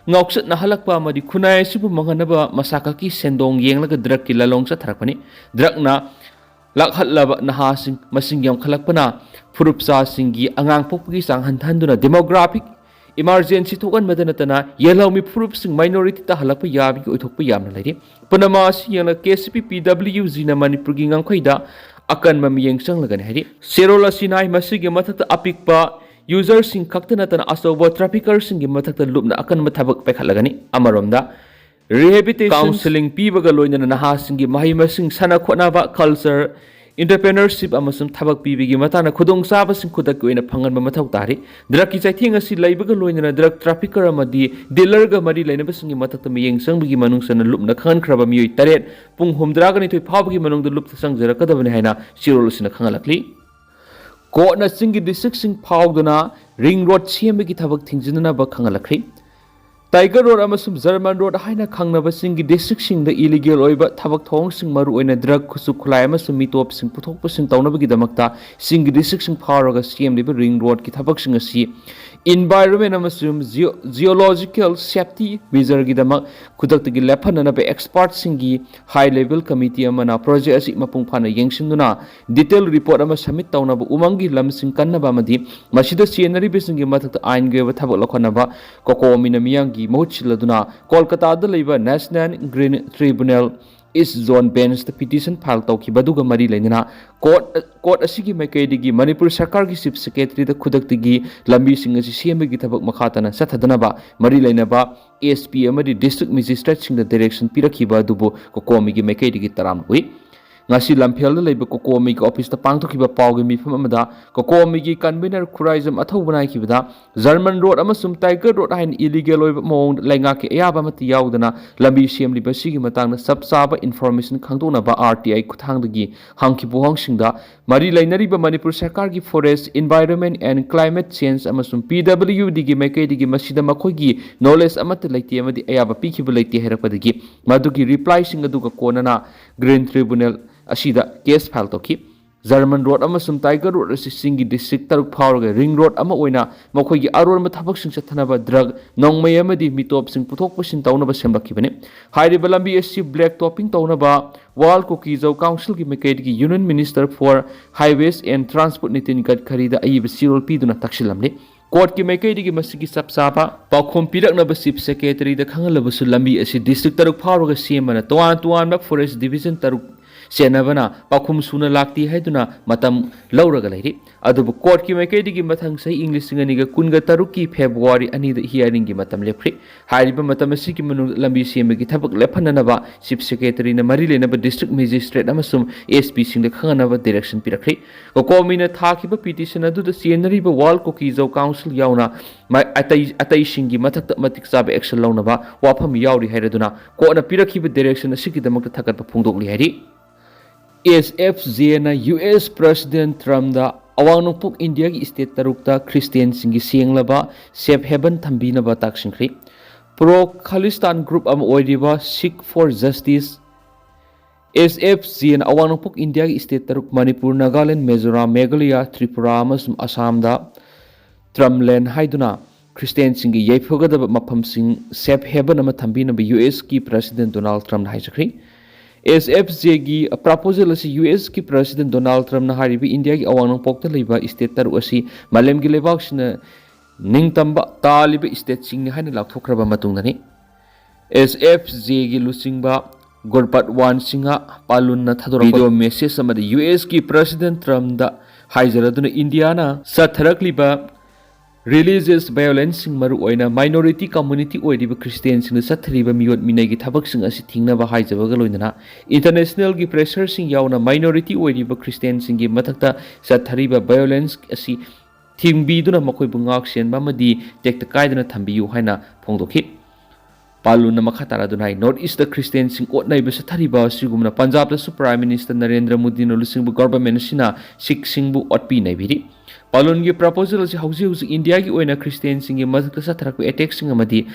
ꯉꯥꯎꯆꯠꯅꯍꯜꯂꯛꯄ ꯑꯃꯗꯤ ꯈꯨꯟꯅꯥꯏ ꯑꯁꯤꯕꯨ ꯃꯥꯡꯍꯟꯅꯕ ꯃꯁꯥ ꯈꯛꯀꯤ ꯁꯦꯟꯗꯣꯡ ꯌꯦꯡꯂꯒ ꯗ꯭ꯔꯒꯀꯤ ꯂꯂꯣꯡ ꯆꯠꯊꯔꯛꯄꯅꯤ꯫ ꯗ꯭ꯔꯒꯅ ꯂꯥꯛꯍꯠꯂꯕ ꯅꯍꯥꯁꯤꯡ ꯃꯁꯤꯡ ꯌꯥꯝꯈꯠꯂꯛꯄꯅ ꯐꯨꯔꯨꯞ ꯆꯥꯁꯤꯡꯒꯤ ꯑꯉꯥꯡ ꯄꯣꯛꯄꯒꯤ ꯆꯥꯡ ꯍꯟꯊꯍꯟꯗꯨꯅ ꯗꯦꯃꯣꯒ꯭ꯔꯥꯐꯤꯛ ꯏꯃꯥꯔꯖꯦꯟꯁꯤ ꯊꯣꯛꯍꯟꯕꯗ ꯅꯠꯇꯅ ꯌꯦꯜꯍꯧꯃꯤ ꯐꯨꯔꯨꯞꯁꯤꯡ ꯃꯥꯏꯅꯣꯔꯤꯇꯤ ꯇꯥꯍꯜꯂꯛꯄ ꯌꯥꯕꯒꯤ ꯑꯣꯏꯊꯣꯛꯄ ꯌꯥꯝꯅ ꯂꯩꯔꯤ꯫ ꯄꯨꯝꯅꯃꯛ ꯑꯁꯤ ꯌꯦꯡꯂꯒ ꯀꯦ ꯁꯤ ꯄꯤ ꯄꯤ ꯗꯕ꯭ꯂꯤꯎ ꯖꯤꯅ ꯃꯅꯤꯄꯨꯔꯒꯤ ꯉꯝꯈꯩꯗ ꯑꯀꯟꯕ ꯃꯤꯠꯌꯦꯡ ꯆꯪꯂꯒꯅꯤ ꯍꯥꯏꯔꯤ꯫ ꯆꯦꯔꯣꯜ ꯑꯁꯤꯅ ꯍꯥꯏ, ꯃꯁꯤꯒꯤ ꯃꯊꯛꯇ ꯑꯄꯤꯛꯄ ꯌꯨꯖꯔꯁꯤꯡ ꯈꯛꯇ ꯅꯠꯇꯅ ꯑꯆꯧꯕ ꯇ꯭ꯔꯥꯐꯤꯀꯔꯁꯤꯡꯒꯤ ꯃꯊꯛꯇ ꯂꯨꯞꯅ ꯑꯀꯟꯕ ꯊꯕꯛ ꯄꯥꯏꯈꯠꯂꯒꯅꯤ꯫ ꯑꯃꯔꯣꯝꯗ, ꯔꯤꯍꯦꯕꯤꯇꯦꯁꯟ, ꯀꯥꯎꯟꯁꯤꯂꯤꯡ ꯄꯤꯕꯒ ꯂꯣꯏꯅꯅ ꯅꯍꯥꯁꯤꯡꯒꯤ ꯃꯍꯩ ꯃꯁꯤꯡ, ꯁꯥꯟꯅ ꯈꯣꯠꯅꯕ, ꯀꯜꯆꯔ, ꯏꯟꯇꯔꯄ꯭ꯔꯦꯅꯔꯁꯤꯞ ꯑꯃꯁꯨꯡ ꯊꯕꯛ ꯄꯤꯕꯒꯤ ꯃꯇꯥꯡꯗ ꯈꯨꯗꯣꯡꯆꯥꯕꯁꯤꯡ ꯈꯨꯗꯛꯀꯤ ꯑꯣꯏꯅ ꯐꯪꯍꯟꯕ ꯃꯊꯧ ꯇꯥꯔꯤ꯫ ꯗ꯭ꯔꯒꯀꯤ ꯆꯩꯊꯦꯡ ꯑꯁꯤ ꯂꯩꯕꯒ ꯂꯣꯏꯅꯅ ꯗ꯭ꯔꯒ ꯇ꯭ꯔꯥꯐꯤꯀꯔ ꯑꯃꯗꯤ ꯗꯤꯂꯔꯒ ꯃꯔꯤ ꯂꯩꯅꯕꯁꯤꯡꯒꯤ ꯃꯊꯛꯇ ꯃꯤꯠꯌꯦꯡ ꯆꯪꯕꯒꯤ ꯃꯅꯨꯡ ꯆꯟꯅ ꯂꯨꯞꯅ ꯈꯪꯍꯟꯈ꯭ꯔꯕ ꯃꯤꯑꯣꯏ ꯇꯔꯦꯠ ꯄꯨꯡ ꯍꯨꯝꯗ꯭ꯔꯥꯒ ꯅꯤꯊꯣꯏ ꯐꯥꯎꯕꯒꯤ ꯃꯅꯨꯡꯗ ꯂꯨꯞꯇ ꯆꯪꯖꯔꯛꯀꯗꯕꯅꯤ ꯍꯥꯏꯅ ꯆꯦꯔꯣꯜ ꯑꯁꯤꯅ ꯈꯪꯍꯜꯂꯛꯂꯤ꯫ ꯀꯣꯔꯠꯅ ꯆꯤꯡꯒꯤ ꯗꯤꯁꯇ꯭ꯔꯤꯛꯁꯤꯡ ꯐꯥꯎꯗꯨꯅ ꯔꯤꯡ ꯔꯣꯗ ꯁꯦꯝꯕꯒꯤ ꯊꯕꯛ ꯊꯤꯡꯖꯤꯟꯅꯅꯕ ꯈꯪꯍꯜꯂꯛꯈ꯭ꯔꯤ꯫ ꯇꯥꯏꯒꯔ ꯔꯣꯗ ꯑꯃꯁꯨꯡ ꯖꯔꯃꯟ ꯔꯣꯗ ꯍꯥꯏꯅ ꯈꯪꯅꯕ ꯆꯤꯡꯒꯤ ꯗꯤꯁꯇ꯭ꯔꯤꯛꯁꯤꯡꯗ ꯏꯂꯤꯒꯦꯜ ꯑꯣꯏꯕ ꯊꯕꯛ ꯊꯧꯑꯣꯡꯁꯤꯡ, ꯃꯔꯨꯑꯣꯏꯅ ꯗ꯭ꯔꯒ, ꯈꯨꯠꯁꯨ ꯈꯨꯠꯂꯥꯏ ꯑꯃꯁꯨꯡ ꯃꯤꯇꯣꯞꯁꯤꯡ ꯄꯨꯊꯣꯛ ꯄꯨꯁꯤꯟ ꯇꯧꯅꯕꯒꯤꯗꯃꯛꯇ ꯆꯤꯡꯒꯤ ꯗꯤꯁꯇ꯭ꯔꯤꯛꯁꯤꯡ ꯐꯥꯎꯔꯒ ꯁꯦꯝꯂꯤꯕ ꯔꯤꯡ ꯔꯣꯗꯀꯤ ꯊꯕꯛꯁꯤꯡ ꯑꯁꯤ ꯏꯟꯚꯥꯏꯔꯣꯟꯃꯦꯟ ꯑꯃꯁꯨꯡ ꯖꯤꯑꯣ-, ꯖꯤꯑꯣꯂꯣꯖꯤꯀꯦꯜ ꯁꯦꯐꯇꯤ ꯃꯦꯖꯔꯒꯤꯗꯃꯛ ꯈꯨꯗꯛꯇꯒꯤ ꯂꯦꯞꯍꯟꯅꯅꯕ ꯑꯦꯛꯁꯄꯥꯔꯠꯁꯤꯡꯒꯤ ꯍꯥꯏ ꯂꯦꯚꯦꯜ ꯀꯃꯤꯇꯤ ꯑꯃꯅ ꯄ꯭ꯔꯣꯖꯦꯛ ꯑꯁꯤ ꯃꯄꯨꯡ ꯐꯥꯅ ꯌꯦꯡꯁꯤꯟꯗꯨꯅ ꯗꯤꯇꯦꯜ ꯔꯤꯄꯣꯔꯠ ꯑꯃ ꯁꯕꯃꯤꯠ ꯇꯧꯅꯕ, ꯎꯃꯪꯒꯤ ꯂꯝꯁꯤꯡ ꯀꯟꯅꯕ ꯑꯃꯗꯤ ꯃꯁꯤꯗ ꯆꯦꯟꯅꯔꯤꯕꯁꯤꯡꯒꯤ ꯃꯊꯛꯇ ꯑꯥꯏꯟꯒꯤ ꯑꯣꯏꯕ ꯊꯕꯛ ꯂꯧꯈꯠꯅꯕ ꯀꯣꯀꯣꯃꯤꯅ ꯃꯤꯌꯥꯝꯒꯤ ꯃꯍꯨꯠ ꯁꯤꯜꯂꯗꯨꯅ ꯀꯣꯜꯀꯇꯥꯗ ꯂꯩꯕ National Green Tribunal East Zone Bench ꯇ ꯄꯤꯇꯤꯁꯟ ꯐꯥꯏꯜ ꯇꯧꯈꯤꯕ ꯑꯗꯨꯒ ꯃꯔꯤ ꯂꯩꯅꯅ ꯀꯣꯔꯠ, ꯀꯣꯔꯠ ꯑꯁꯤꯒꯤ ꯃꯥꯏꯀꯩꯗꯒꯤ ꯃꯅꯤꯄꯨꯔ ꯁꯔꯀꯥꯔꯒꯤ ꯆꯤꯐ ꯁꯦꯀ꯭ꯔꯦꯇꯔꯤꯗ ꯈꯨꯗꯛꯇꯒꯤ ꯂꯝꯕꯤꯁꯤꯡ ꯑꯁꯤ ꯁꯦꯝꯕꯒꯤ ꯊꯕꯛ ꯃꯈꯥ ꯇꯥꯅ ꯆꯠꯊꯗꯅꯕ ꯃꯔꯤ ꯂꯩꯅꯕ ꯑꯦꯁ ꯄꯤ ꯑꯃꯗꯤ ꯗꯤꯁꯇ꯭ꯔꯤꯛ ꯃꯦꯖꯤꯁꯇ꯭ꯔꯦꯠꯁꯤꯡꯗ ꯗꯥꯏꯔꯦꯛꯁꯟ ꯄꯤꯔꯛꯈꯤꯕ ꯑꯗꯨꯕꯨ ꯀꯣꯀꯣꯃꯤꯒꯤ ꯃꯥꯏꯀꯩꯗꯒꯤ ꯇꯔꯥꯝꯅ ꯑꯣꯛꯏ꯫ ꯉꯁꯤ ꯂꯝꯐꯦꯜꯗ ꯂꯩꯕ ꯀꯣꯀꯣꯃꯤꯒꯤ ꯑꯣꯐꯤꯁꯇ ꯄꯥꯡꯊꯣꯛꯈꯤꯕ ꯄꯥꯎꯒꯤ ꯃꯤꯐꯝ ꯑꯃꯗ ꯀꯣꯀꯣꯃꯤꯒꯤ ꯀꯟꯚꯤꯅꯔ ꯈꯨꯔꯥꯏꯖꯝ ꯑꯊꯧꯕꯅ ꯍꯥꯏꯈꯤꯕꯗ, ꯖꯔꯃꯟ ꯔꯣꯗ ꯑꯃꯁꯨꯡ ꯇꯥꯏꯒꯔ ꯔꯣꯗ ꯍꯥꯏꯅ ꯏꯂꯤꯒꯦꯜ ꯑꯣꯏꯕ ꯃꯑꯣꯡꯗ ꯂꯩꯉꯥꯛꯀꯤ ꯑꯌꯥꯕ ꯑꯃꯠꯇ ꯌꯥꯎꯗꯅ ꯂꯝꯕꯤ ꯁꯦꯝꯂꯤꯕ ꯑꯁꯤꯒꯤ ꯃꯇꯥꯡꯗ ꯆꯞ ꯆꯥꯕ ꯏꯟꯐꯣꯔꯃꯦꯁꯟ ꯈꯪꯗꯣꯛꯅꯕ ꯑꯥꯔ ꯇꯤ ꯑꯥꯏ ꯈꯨꯠꯊꯥꯡꯗꯒꯤ ꯍꯪꯈꯤꯕ ꯋꯥꯍꯪꯁꯤꯡꯗ ꯃꯔꯤ ꯂꯩꯅꯔꯤꯕ ꯃꯅꯤꯄꯨꯔ ꯁꯔꯀꯥꯔꯒꯤ Forest, Environment and Climate Change ꯑꯃꯁꯨꯡ ꯄꯤ ꯗꯕ꯭ꯂꯤꯎ ꯗꯤꯒꯤ ꯃꯥꯏꯀꯩꯗꯒꯤ ꯃꯁꯤꯗ ꯃꯈꯣꯏꯒꯤ ꯅꯣꯂꯦꯖ ꯑꯃꯠꯇ ꯂꯩꯇꯦ ꯑꯃꯗꯤ ꯑꯌꯥꯕ ꯄꯤꯈꯤꯕ ꯂꯩꯇꯦ ꯍꯥꯏꯔꯛꯄꯗꯒꯤ ꯃꯗꯨꯒꯤ ꯔꯤꯄ꯭ꯂꯥꯏꯁꯤꯡ ꯑꯗꯨꯒ ꯀꯣꯟꯅꯅ ꯒ꯭ꯔꯤꯟ ꯇ꯭ꯔꯤꯕꯨꯅꯦꯜ ꯑꯁꯤꯗ ꯀꯦꯁ ꯐꯥꯏꯜ ꯇꯧꯈꯤ꯫ ꯖꯔꯃꯟ ꯔꯣꯗ ꯑꯃꯁꯨꯡ ꯇꯥꯏꯒꯔ ꯔꯣꯗ ꯑꯁꯤ ꯆꯤꯡꯒꯤ ꯗꯤꯁꯇ꯭ꯔꯤꯛ ꯇꯔꯨꯛ ꯐꯥꯎꯔꯒ ꯔꯤꯡ ꯔꯣꯗ ꯑꯃ ꯑꯣꯏꯅ ꯃꯈꯣꯏꯒꯤ ꯑꯔꯣꯟꯕ ꯊꯕꯛꯁꯤꯡ ꯆꯠꯊꯅꯕ ꯗ꯭ꯔꯒ, ꯅꯣꯡꯃꯩ ꯑꯃꯗꯤ ꯃꯤꯇꯣꯞꯁꯤꯡ ꯄꯨꯊꯣꯛ ꯄꯨꯁꯤꯟ ꯇꯧꯅꯕ ꯁꯦꯝꯂꯛꯈꯤꯕꯅꯤ꯫ ꯍꯥꯏꯔꯤꯕ ꯂꯝꯕꯤ ꯑꯁꯤ ꯕ꯭ꯂꯦꯛ ꯇꯣꯄꯤꯡ ꯇꯧꯅꯕ ꯋꯥꯔꯜ ꯀꯨꯀꯤꯖꯧ ꯀꯥꯎꯟꯁꯤꯜꯒꯤ ꯃꯥꯏꯀꯩꯗꯒꯤ Union Minister for Highways and Transport Nitin ꯒꯗꯀꯔꯤꯗ ꯑꯏꯕ ꯆꯦꯔꯣꯜ ꯄꯤꯗꯨꯅ ꯇꯛꯁꯤꯜꯂꯝꯂꯤ꯫ ꯀꯣꯔꯠꯀꯤ ꯃꯥꯏꯀꯩꯗꯒꯤ ꯃꯁꯤꯒꯤ ꯆꯞ ꯆꯥꯕ ꯄꯥꯎꯈꯨꯝ ꯄꯤꯔꯛꯅꯕ ꯆꯤꯐ ꯁꯦꯀ꯭ꯔꯦꯇꯔꯤꯗ ꯈꯪꯍꯜꯂꯕꯁꯨ ꯂꯝꯕꯤ ꯑꯁꯤ ꯗꯤꯁꯇ꯭ꯔꯤꯛ ꯇꯔꯨꯛ ꯐꯥꯎꯔꯒ ꯁꯦꯝꯕꯅ ꯇꯣꯉꯥꯟ ꯇꯣꯉꯥꯟꯕ ꯐꯣꯔꯦꯁ ꯗꯤꯕꯤꯖꯟ ꯇꯔꯨꯛ ꯆꯦꯟꯅꯕꯅ ꯄꯥꯎꯈꯨꯝ ꯁꯨꯅ ꯂꯥꯛꯇꯦ ꯍꯥꯏꯗꯨꯅ ꯃꯇꯝ ꯂꯧꯔꯒ ꯂꯩꯔꯤ꯫ ꯑꯗꯨꯕꯨ ꯀꯣꯔꯠꯀꯤ ꯃꯥꯏꯀꯩꯗꯒꯤ ꯃꯊꯪ ꯆꯍꯤ ꯏꯪ ꯂꯤꯁꯤꯡ ꯑꯅꯤꯒ ꯀꯨꯟꯒ ꯇꯔꯨꯛꯀꯤ ꯐꯦꯕ꯭ꯔꯨꯋꯥꯔꯤ ꯑꯅꯤꯗ ꯍꯤꯌꯥꯔꯤꯡꯒꯤ ꯃꯇꯝ ꯂꯦꯞꯈ꯭ꯔꯤ꯫ ꯍꯥꯏꯔꯤꯕ ꯃꯇꯝ ꯑꯁꯤꯒꯤ ꯃꯅꯨꯡꯗ ꯂꯝꯕꯤ ꯁꯦꯝꯕꯒꯤ ꯊꯕꯛ ꯂꯦꯞꯍꯟꯅꯅꯕ ꯆꯤꯐ ꯁꯦꯀ꯭ꯔꯦꯇꯔꯤꯅ ꯃꯔꯤ ꯂꯩꯅꯕ ꯗꯤꯁꯇ꯭ꯔꯤꯛ ꯃꯦꯖꯤꯁꯇ꯭ꯔꯦꯠ ꯑꯃꯁꯨꯡ ꯑꯦꯁ ꯄꯤꯁꯤꯡꯗ ꯈꯪꯍꯟꯅꯕ ꯗꯥꯏꯔꯦꯛꯁꯟ ꯄꯤꯔꯛꯈ꯭ꯔꯤ꯫ ꯀꯣꯀꯣꯃꯤꯅ ꯊꯥꯈꯤꯕ ꯄꯤꯇꯤꯁꯟ ꯑꯗꯨꯗ ꯆꯦꯟꯅꯔꯤꯕ ꯋꯥꯔꯜ ꯀꯨꯀꯤꯖꯧ ꯀꯥꯎꯟꯁꯤꯜ ꯌꯥꯎꯅ ꯃꯥꯏ-, ꯑꯇꯩ, ꯑꯇꯩꯁꯤꯡꯒꯤ ꯃꯊꯛꯇ ꯃꯇꯤꯛ ꯆꯥꯕ ꯑꯦꯛꯁꯟ ꯂꯧꯅꯕ ꯋꯥꯐꯝ ꯌꯥꯎꯔꯤ ꯍꯥꯏꯔꯗꯨꯅ ꯀꯣꯔꯠꯅ ꯄꯤꯔꯛꯈꯤꯕ ꯗꯥꯏꯔꯦꯛꯁꯟ ꯑꯁꯤꯒꯤꯗꯃꯛꯇ ꯊꯥꯒꯠꯄ ꯐꯣꯡꯗꯣꯛꯂꯤ ꯍꯥꯏꯔꯤ꯫ ꯑꯦꯁ ꯑꯦꯐ ꯖꯦꯅ ꯌꯨ ꯑꯦꯁ ꯄ꯭ꯔꯁꯤꯗꯦꯟ ꯇ꯭ꯔꯝꯗ ꯑꯋꯥꯡ ꯅꯣꯡꯄꯣꯛ ꯏꯟꯗꯤꯌꯥꯒꯤ state ꯇꯔꯨꯛꯇ ꯈ꯭ꯔꯤꯁꯇꯤꯌꯥꯟꯁꯤꯡꯒꯤ ꯁꯦꯡꯂꯕ safe haven ꯊꯝꯕꯤꯅꯕ ꯇꯥꯛꯁꯤꯟꯈ꯭ꯔꯤ꯫ Pro Khalistan group ꯑꯃ ꯑꯣꯏꯔꯤꯕ Sikh for Justice, S F J ꯅ ꯑꯋꯥꯡ ꯅꯣꯡꯄꯣꯛ ꯏꯟꯗꯤꯌꯥꯒꯤ state ꯇꯔꯨꯛ, ꯃꯅꯤꯄꯨꯔ, ꯅꯥꯒꯥꯂꯦꯟ, ꯃꯤꯖꯣꯔꯥꯝ, ꯃꯦꯘꯥꯂꯌꯥ, ꯇ꯭ꯔꯤꯄꯨꯔꯥ ꯑꯃꯁꯨꯡ ꯑꯁꯥꯝꯗ ꯇ꯭ꯔꯝꯂꯦꯟ ꯍꯥꯏꯗꯨꯅ ꯈ꯭ꯔꯤꯁꯇꯤꯌꯥꯟꯁꯤꯡꯒꯤ ꯌꯥꯏꯐꯒꯗꯕ ꯃꯐꯝꯁꯤꯡ safe haven ꯑꯃ ꯊꯝꯕꯤꯅꯕ U S ꯀꯤ President Donald Trump ꯅ ꯍꯥꯏꯖꯈ꯭ꯔꯤ꯫ S F J ꯒꯤ proposal ꯑꯁꯤ U S ꯀꯤ President Donald Trump ꯅ ꯍꯥꯏꯔꯤꯕ ꯏꯟꯗꯤꯌꯥꯒꯤ ꯑꯋꯥꯡ ꯅꯣꯡꯄꯣꯛꯇ ꯂꯩꯕ state ꯇꯔꯨꯛ ꯑꯁꯤ ꯃꯥꯂꯦꯝꯒꯤ ꯂꯩꯕꯥꯛꯁꯤꯡꯅ ꯅꯤꯡꯇꯝꯕ ꯇꯥꯜꯂꯤꯕ state ꯁꯤꯡꯅꯤ ꯍꯥꯏꯅ ꯂꯥꯎꯊꯣꯛꯈ꯭ꯔꯕ ꯃꯇꯨꯡꯗꯅꯤ꯫ S F J ꯒꯤ ꯂꯨꯆꯤꯡꯕ ꯒꯨꯔꯄꯠ ꯋꯥꯟ ꯁꯤꯡꯍ ꯄꯥꯂꯨꯟꯅ ꯊꯥꯗꯣꯔꯛꯄ video message ꯑꯃꯗ U S ꯀꯤ President Trump ꯗ ꯍꯥꯏꯖꯔꯗꯨꯅ ꯏꯟꯗꯤꯌꯥꯅ ꯆꯠꯊꯔꯛꯂꯤꯕ religious violence ꯁꯤꯡ, ꯃꯔꯨꯑꯣꯏꯅ minority community ꯑꯣꯏꯔꯤꯕ ꯈ꯭ꯔꯤꯁꯇꯤꯌꯥꯟꯁꯤꯡꯗ ꯆꯠꯊꯔꯤꯕ ꯃꯤꯑꯣꯠ ꯃꯤꯅꯩꯒꯤ ꯊꯕꯛꯁꯤꯡ ꯑꯁꯤ ꯊꯤꯡꯅꯕ ꯍꯥꯏꯖꯕꯒ ꯂꯣꯏꯅꯅ international ꯒꯤ pressure ꯁꯤꯡ ꯌꯥꯎꯅ minority ꯑꯣꯏꯔꯤꯕ ꯈ꯭ꯔꯤꯁꯇꯤꯌꯥꯟꯁꯤꯡꯒꯤ ꯃꯊꯛꯇ ꯆꯠꯊꯔꯤꯕ violence ꯑꯁꯤ ꯊꯤꯡꯕꯤꯗꯨꯅ ꯃꯈꯣꯏꯕꯨ ꯉꯥꯛ ꯁꯦꯟꯕ ꯑꯃꯗꯤ ꯇꯦꯛꯇ ꯀꯥꯏꯗꯅ ꯊꯝꯕꯤꯌꯨ ꯍꯥꯏꯅ ꯐꯣꯡꯗꯣꯛꯈꯤ꯫ ꯄꯥꯂꯨꯟꯅ ꯃꯈꯥ ꯇꯥꯔꯗꯨꯅ ꯍꯥꯏ, North East ꯇ ꯈ꯭ꯔꯤꯁꯇꯤꯌꯥꯟꯁꯤꯡ ꯑꯣꯠ ꯅꯩꯕ ꯆꯠꯊꯔꯤꯕ ꯑꯁꯤꯒꯨꯝꯅ ꯄꯟꯖꯥꯕꯇꯁꯨ Prime Minister ꯅꯔꯦꯟꯗ꯭ꯔ ꯃꯣꯗꯤꯅ ꯂꯨꯆꯤꯡꯕ government ꯑꯁꯤꯅ ꯁꯤꯈꯁꯤꯡꯕꯨ ꯑꯣꯠꯄꯤ ꯅꯩꯕꯤꯔꯤ꯫ ꯄꯥꯂꯨꯟꯒꯤ proposal ꯑꯁꯤ ꯍꯧꯖꯤꯛ ꯍꯧꯖꯤꯛ ꯏꯟꯗꯤꯌꯥꯒꯤ ꯑꯣꯏꯅ ꯈ꯭ꯔꯤꯁꯇꯤꯌꯥꯟꯁꯤꯡꯒꯤ ꯃꯊꯛꯇ ꯆꯠꯊꯔꯛꯄ attack ꯁꯤꯡ ꯑꯃꯗꯤ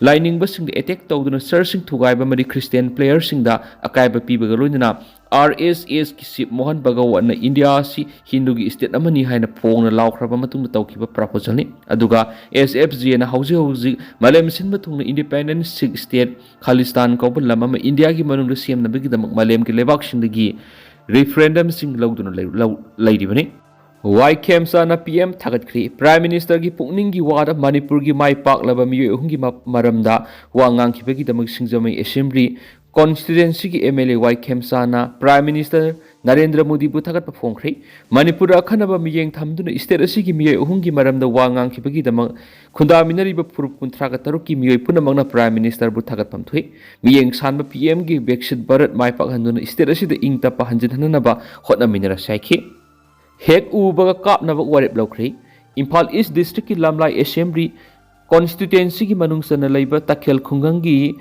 ꯂꯥꯏꯅꯤꯡꯕꯁꯤꯡꯗ attack ꯇꯧꯗꯨꯅ church ꯁꯤꯡ ꯊꯨꯒꯥꯏꯕ ꯑꯃꯗꯤ Christian player ꯁꯤꯡꯗ ꯑꯀꯥꯏꯕ ꯄꯤꯕꯒ ꯂꯣꯏꯅꯅ R S S ꯀꯤ chief ꯃꯣꯍꯟ ꯚꯒꯋꯠꯅ ꯏꯟꯗꯤꯌꯥ ꯑꯁꯤ ꯍꯤꯟꯗꯨꯒꯤ state ꯑꯃꯅꯤ ꯍꯥꯏꯅ ꯐꯣꯡꯅ ꯂꯥꯎꯈ꯭ꯔꯕ ꯃꯇꯨꯡꯗ ꯇꯧꯈꯤꯕ proposal ꯅꯤ꯫ ꯑꯗꯨꯒ S F J ꯅ ꯍꯧꯖꯤꯛ ꯍꯧꯖꯤꯛ ꯃꯥꯂꯦꯝ ꯁꯤꯟꯕ ꯊꯨꯡꯅ independent Sikh state ꯈꯥꯂꯤꯁꯇꯥꯟ ꯀꯧꯕ ꯂꯝ ꯑꯃ ꯏꯟꯗꯤꯌꯥꯒꯤ ꯃꯅꯨꯡꯗ ꯁꯦꯝꯅꯕꯒꯤꯗꯃꯛ ꯃꯥꯂꯦꯝꯒꯤ ꯂꯩꯕꯥꯛꯁꯤꯡꯗꯒꯤ referendum ꯁꯤꯡ ꯂꯧꯗꯨꯅ ꯂꯩ-, ꯂꯧ-, ꯂꯩꯔꯤꯕꯅꯤ꯫ ꯋꯥꯏ ꯈꯦꯝꯆꯥꯟꯅ P M ꯊꯥꯒꯠꯈ꯭ꯔꯤ꯫ Prime Minister ꯒꯤ ꯄꯨꯛꯅꯤꯡꯒꯤ ꯋꯥꯗ ꯃꯅꯤꯄꯨꯔꯒꯤ ꯃꯥꯏ ꯄꯥꯛꯂꯕ ꯃꯤꯑꯣꯏ ꯑꯍꯨꯝꯒꯤ ꯃ-, ꯃꯔꯝꯗ ꯋꯥ ꯉꯥꯡꯈꯤꯕꯒꯤꯗꯃꯛ ꯁꯤꯡꯖꯃꯩ Assembly constituency ꯒꯤ M L A Y ꯈꯦꯝꯆꯥꯟꯅ Prime Minister Narendra ꯃꯣꯗꯤꯕꯨ ꯊꯥꯒꯠꯄ ꯐꯣꯡꯈ꯭ꯔꯤ꯫ ꯃꯅꯤꯄꯨꯔꯗ ꯑꯈꯟꯅꯕ ꯃꯤꯠꯌꯦꯡ ꯊꯝꯗꯨꯅ state ꯑꯁꯤꯒꯤ ꯃꯤꯑꯣꯏ ꯑꯍꯨꯝꯒꯤ ꯃꯔꯝꯗ ꯋꯥ ꯉꯥꯡꯈꯤꯕꯒꯤꯗꯃꯛ ꯈꯨꯟꯗꯥꯃꯤꯟꯅꯔꯤꯕ ꯐꯨꯔꯨꯞ ꯀꯨꯟꯊ꯭ꯔꯥꯒ ꯇꯔꯨꯛꯀꯤ ꯃꯤꯑꯣꯏ ꯄꯨꯝꯅꯃꯛꯅ Prime Minister ꯕꯨ ꯊꯥꯒꯠꯐꯝ ꯊꯣꯛꯏ꯫ ꯃꯤꯠꯌꯦꯡ ꯁꯥꯟꯕ P M ꯒꯤ Viksit Bharat ꯃꯥꯏ ꯄꯥꯛꯍꯟꯗꯨꯅ state ꯑꯁꯤꯗ ꯏꯪ ꯇꯞꯄ ꯍꯟꯖꯤꯟꯍꯟꯅꯕ ꯍꯣꯠꯅꯃꯤꯟꯅꯔꯁꯤ ꯍꯥꯏꯈꯤ꯫ ꯍꯦꯛ ꯎꯕꯒ ꯀꯥꯞꯅꯕ ꯋꯥꯔꯦꯞ ꯂꯧꯈ꯭ꯔꯤ꯫ ꯏꯝꯐꯥꯜ East District ꯀꯤ ꯂꯝꯂꯥꯏ Assembly constituency ꯒꯤ ꯃꯅꯨꯡ ꯆꯟꯅ ꯂꯩꯕ ꯇꯈꯦꯜ ꯈꯨꯡꯒꯪꯒꯤ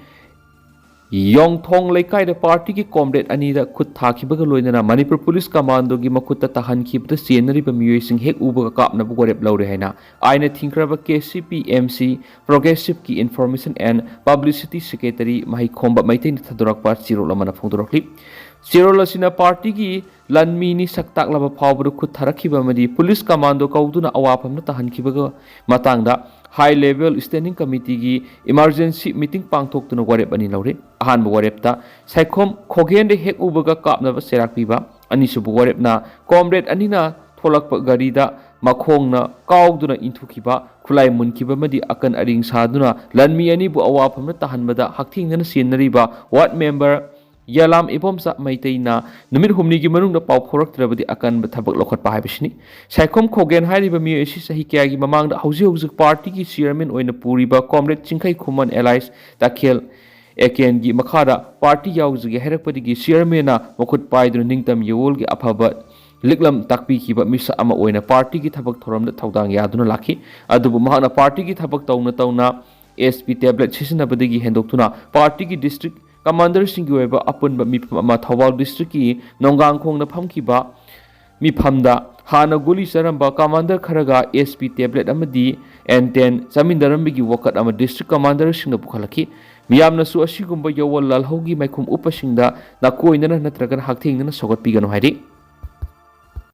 ꯌꯣꯡꯊꯣꯡ ꯂꯩꯀꯥꯏꯗ ꯄꯥꯔꯇꯤꯒꯤ ꯀꯣꯝꯔꯦꯗ ꯑꯅꯤꯗ ꯈꯨꯠ ꯊꯥꯈꯤꯕꯒ ꯂꯣꯏꯅꯅ ꯃꯅꯤꯄꯨꯔ ꯄꯨꯂꯤꯁ ꯀꯃꯥꯟꯗꯣꯒꯤ ꯃꯈꯨꯠꯇ ꯇꯥꯍꯟꯈꯤꯕꯗ ꯆꯦꯟꯅꯔꯤꯕ ꯃꯤꯑꯣꯏꯁꯤꯡ ꯍꯦꯛ ꯎꯕꯒ ꯀꯥꯞꯅꯕ ꯋꯥꯔꯦꯞ ꯂꯧꯔꯦ ꯍꯥꯏꯅ ꯑꯥꯏꯟꯅ ꯊꯤꯡꯈ꯭ꯔꯕ K C P M C ꯄ꯭ꯔꯣꯒ꯭ꯔꯦꯁꯤꯞꯀꯤ ꯏꯟꯐꯣꯔꯃꯦꯁꯟ ꯑꯦꯟ ꯄꯕ꯭ꯂꯤꯁꯤꯇꯤ ꯁꯦꯀ꯭ꯔꯦꯇꯔꯤ ꯃꯍꯩꯈꯣꯝꯕ ꯃꯩꯇꯩꯅ ꯊꯥꯗꯣꯔꯛꯄ ꯆꯦꯔꯣꯜ ꯑꯃꯅ ꯐꯣꯡꯗꯣꯔꯛꯂꯤ꯫ ꯆꯦꯔꯣꯜ ꯑꯁꯤꯅ ꯄꯥꯔꯇꯤꯒꯤ ꯂꯥꯟꯃꯤ ꯑꯅꯤ ꯁꯛ ꯇꯥꯛꯂꯕ ꯐꯥꯎꯕꯗ ꯈꯨꯠ ꯊꯥꯔꯛꯈꯤꯕ ꯑꯃꯗꯤ ꯄꯨꯂꯤꯁ ꯀꯃꯥꯟꯗꯣ ꯀꯧꯗꯨꯅ ꯑꯋꯥꯐꯝꯗ ꯇꯥꯍꯟꯈꯤꯕꯒ ꯃꯇꯥꯡꯗ ꯍꯥꯏ ꯂꯦꯚꯦꯜ ꯁ꯭ꯇꯦꯟꯗꯤꯡ ꯀꯃꯤꯇꯤꯒꯤ ꯏꯃꯥꯔꯖꯦꯟꯁꯤ ꯃꯤꯇꯤꯡ ꯄꯥꯡꯊꯣꯛꯇꯨꯅ ꯋꯥꯔꯦꯞ ꯑꯅꯤ ꯂꯧꯔꯦ꯫ ꯑꯍꯥꯟꯕ ꯋꯥꯔꯦꯞꯇ ꯁꯥꯏꯈꯣꯝ ꯈꯣꯒꯦꯟꯗ ꯍꯦꯛ ꯎꯕꯒ ꯀꯥꯞꯅꯕ ꯆꯩꯔꯥꯛ ꯄꯤꯕ, ꯑꯅꯤꯁꯨꯕ ꯋꯥꯔꯦꯞꯅ ꯀꯣꯝꯔꯦꯗ ꯑꯅꯤꯅ ꯊꯣꯛꯂꯛꯄ ꯒꯥꯔꯤꯗ ꯃꯈꯣꯡꯅ ꯀꯥꯎꯗꯨꯅ ꯏꯟꯊꯨꯈꯤꯕ, ꯈꯨꯠꯂꯥꯏ ꯃꯨꯟꯈꯤꯕ ꯑꯃꯗꯤ ꯑꯀꯟ ꯑꯔꯤꯡ ꯁꯥꯗꯨꯅ ꯂꯥꯟꯃꯤ ꯑꯅꯤꯕꯨ ꯑꯋꯥꯐꯝꯗ ꯇꯥꯍꯟꯕꯗ ꯍꯛꯊꯦꯡꯅꯅ ꯆꯦꯟꯅꯔꯤꯕ ꯋꯥꯔꯗ ꯃꯦꯝꯕꯔ ꯌꯥꯂꯥꯝ ꯏꯕꯣꯝꯆꯥ ꯃꯩꯇꯩꯅ ꯅꯨꯃꯤꯠ ꯍꯨꯝꯅꯤꯒꯤ ꯃꯅꯨꯡꯗ ꯄꯥꯎ ꯐꯥꯎꯔꯛꯇ꯭ꯔꯕꯗꯤ ꯑꯀꯟꯕ ꯊꯕꯛ ꯂꯧꯈꯠꯄ ꯍꯥꯏꯕꯁꯤꯅꯤ꯫ ꯁꯥꯏꯈꯣꯝ ꯈꯣꯒꯦꯟ ꯍꯥꯏꯔꯤꯕ ꯃꯤꯑꯣꯏ ꯑꯁꯤ ꯆꯍꯤ ꯀꯌꯥꯒꯤ ꯃꯃꯥꯡꯗ ꯍꯧꯖꯤꯛ ꯍꯧꯖꯤꯛ ꯄꯥꯔꯇꯤꯒꯤ ꯆꯤꯌꯔꯃꯦꯟ ꯑꯣꯏꯅ ꯄꯨꯔꯤꯕ ꯀꯣꯝꯔꯦꯗ ꯆꯤꯡꯈꯩ ꯈꯨꯃꯟ ꯑꯦꯂꯥꯏꯁ ꯇꯈꯦꯜ ꯑꯦꯀꯦꯟꯒꯤ ꯃꯈꯥꯗ ꯄꯥꯔꯇꯤ ꯌꯥꯎꯖꯒꯦ ꯍꯥꯏꯔꯛꯄꯗꯒꯤ ꯆꯤꯌꯔꯃꯦꯟꯅ ꯃꯈꯨꯠ ꯄꯥꯏꯗꯨꯅ ꯅꯤꯡꯇꯝ ꯌꯦꯋꯣꯜꯒꯤ ꯑꯐꯕ ꯂꯤꯛꯂꯝ ꯇꯥꯛꯄꯤꯈꯤꯕ ꯃꯤꯁꯛ ꯑꯃ ꯑꯣꯏꯅ ꯄꯥꯔꯇꯤꯒꯤ ꯊꯕꯛ ꯊꯧꯔꯝꯗ ꯊꯧꯗꯥꯡ ꯌꯥꯗꯨꯅ ꯂꯥꯛꯈꯤ꯫ ꯑꯗꯨꯕꯨ ꯃꯍꯥꯛꯅ ꯄꯥꯔꯇꯤꯒꯤ ꯊꯕꯛ ꯇꯧꯅ ꯇꯧꯅ ꯑꯦꯁ ꯄꯤ ꯇꯦꯕ꯭ꯂꯦꯠ ꯁꯤꯖꯤꯟꯅꯕꯗꯒꯤ ꯍꯦꯟꯗꯣꯛꯇꯨꯅ ꯄꯥꯔꯇꯤꯒꯤ ꯗꯤꯁꯇ꯭ꯔꯤꯛ ꯀꯃꯥꯟꯗꯔꯁꯤꯡꯒꯤ ꯑꯣꯏꯕ ꯑꯄꯨꯟꯕ ꯃꯤꯐꯝ ꯑꯃ ꯊꯧꯕꯥꯜ ꯗꯤꯁꯇ꯭ꯔꯤꯛꯀꯤ ꯅꯣꯡꯒꯥꯡꯈꯣꯡꯗ ꯐꯝꯈꯤꯕ ꯃꯤꯐꯝꯗ ꯍꯥꯟꯅ ꯒꯨꯂꯤ ꯆꯥꯔꯝꯕ ꯀꯃꯥꯟꯗꯔ ꯈꯔꯒ ꯑꯦꯁ ꯄꯤ ꯇꯦꯕ꯭ꯂꯦꯠ ꯑꯃꯗꯤ ꯑꯦꯟꯇꯦꯟ ꯆꯥꯃꯤꯟꯅꯔꯝꯕꯒꯤ ꯋꯥꯀꯠ ꯑꯃ ꯗꯤꯁꯇ꯭ꯔꯤꯛ ꯀꯃꯥꯟꯗꯔꯁꯤꯡꯅ ꯄꯨꯈꯠꯂꯛꯈꯤ꯫ ꯃꯤꯌꯥꯝꯅꯁꯨ ꯑꯁꯤꯒꯨꯝꯕ ꯌꯧꯋꯜ ꯂꯥꯜꯍꯧꯒꯤ ꯃꯥꯏꯈꯨꯝ ꯎꯞꯄꯁꯤꯡꯗ ꯅꯥꯀꯣꯏꯅꯅ ꯅꯠꯇ꯭ꯔꯒꯅ ꯍꯛꯊꯦꯡꯅꯅ ꯁꯧꯒꯠꯄꯤꯒꯅꯨ ꯍꯥꯏꯔꯤ꯫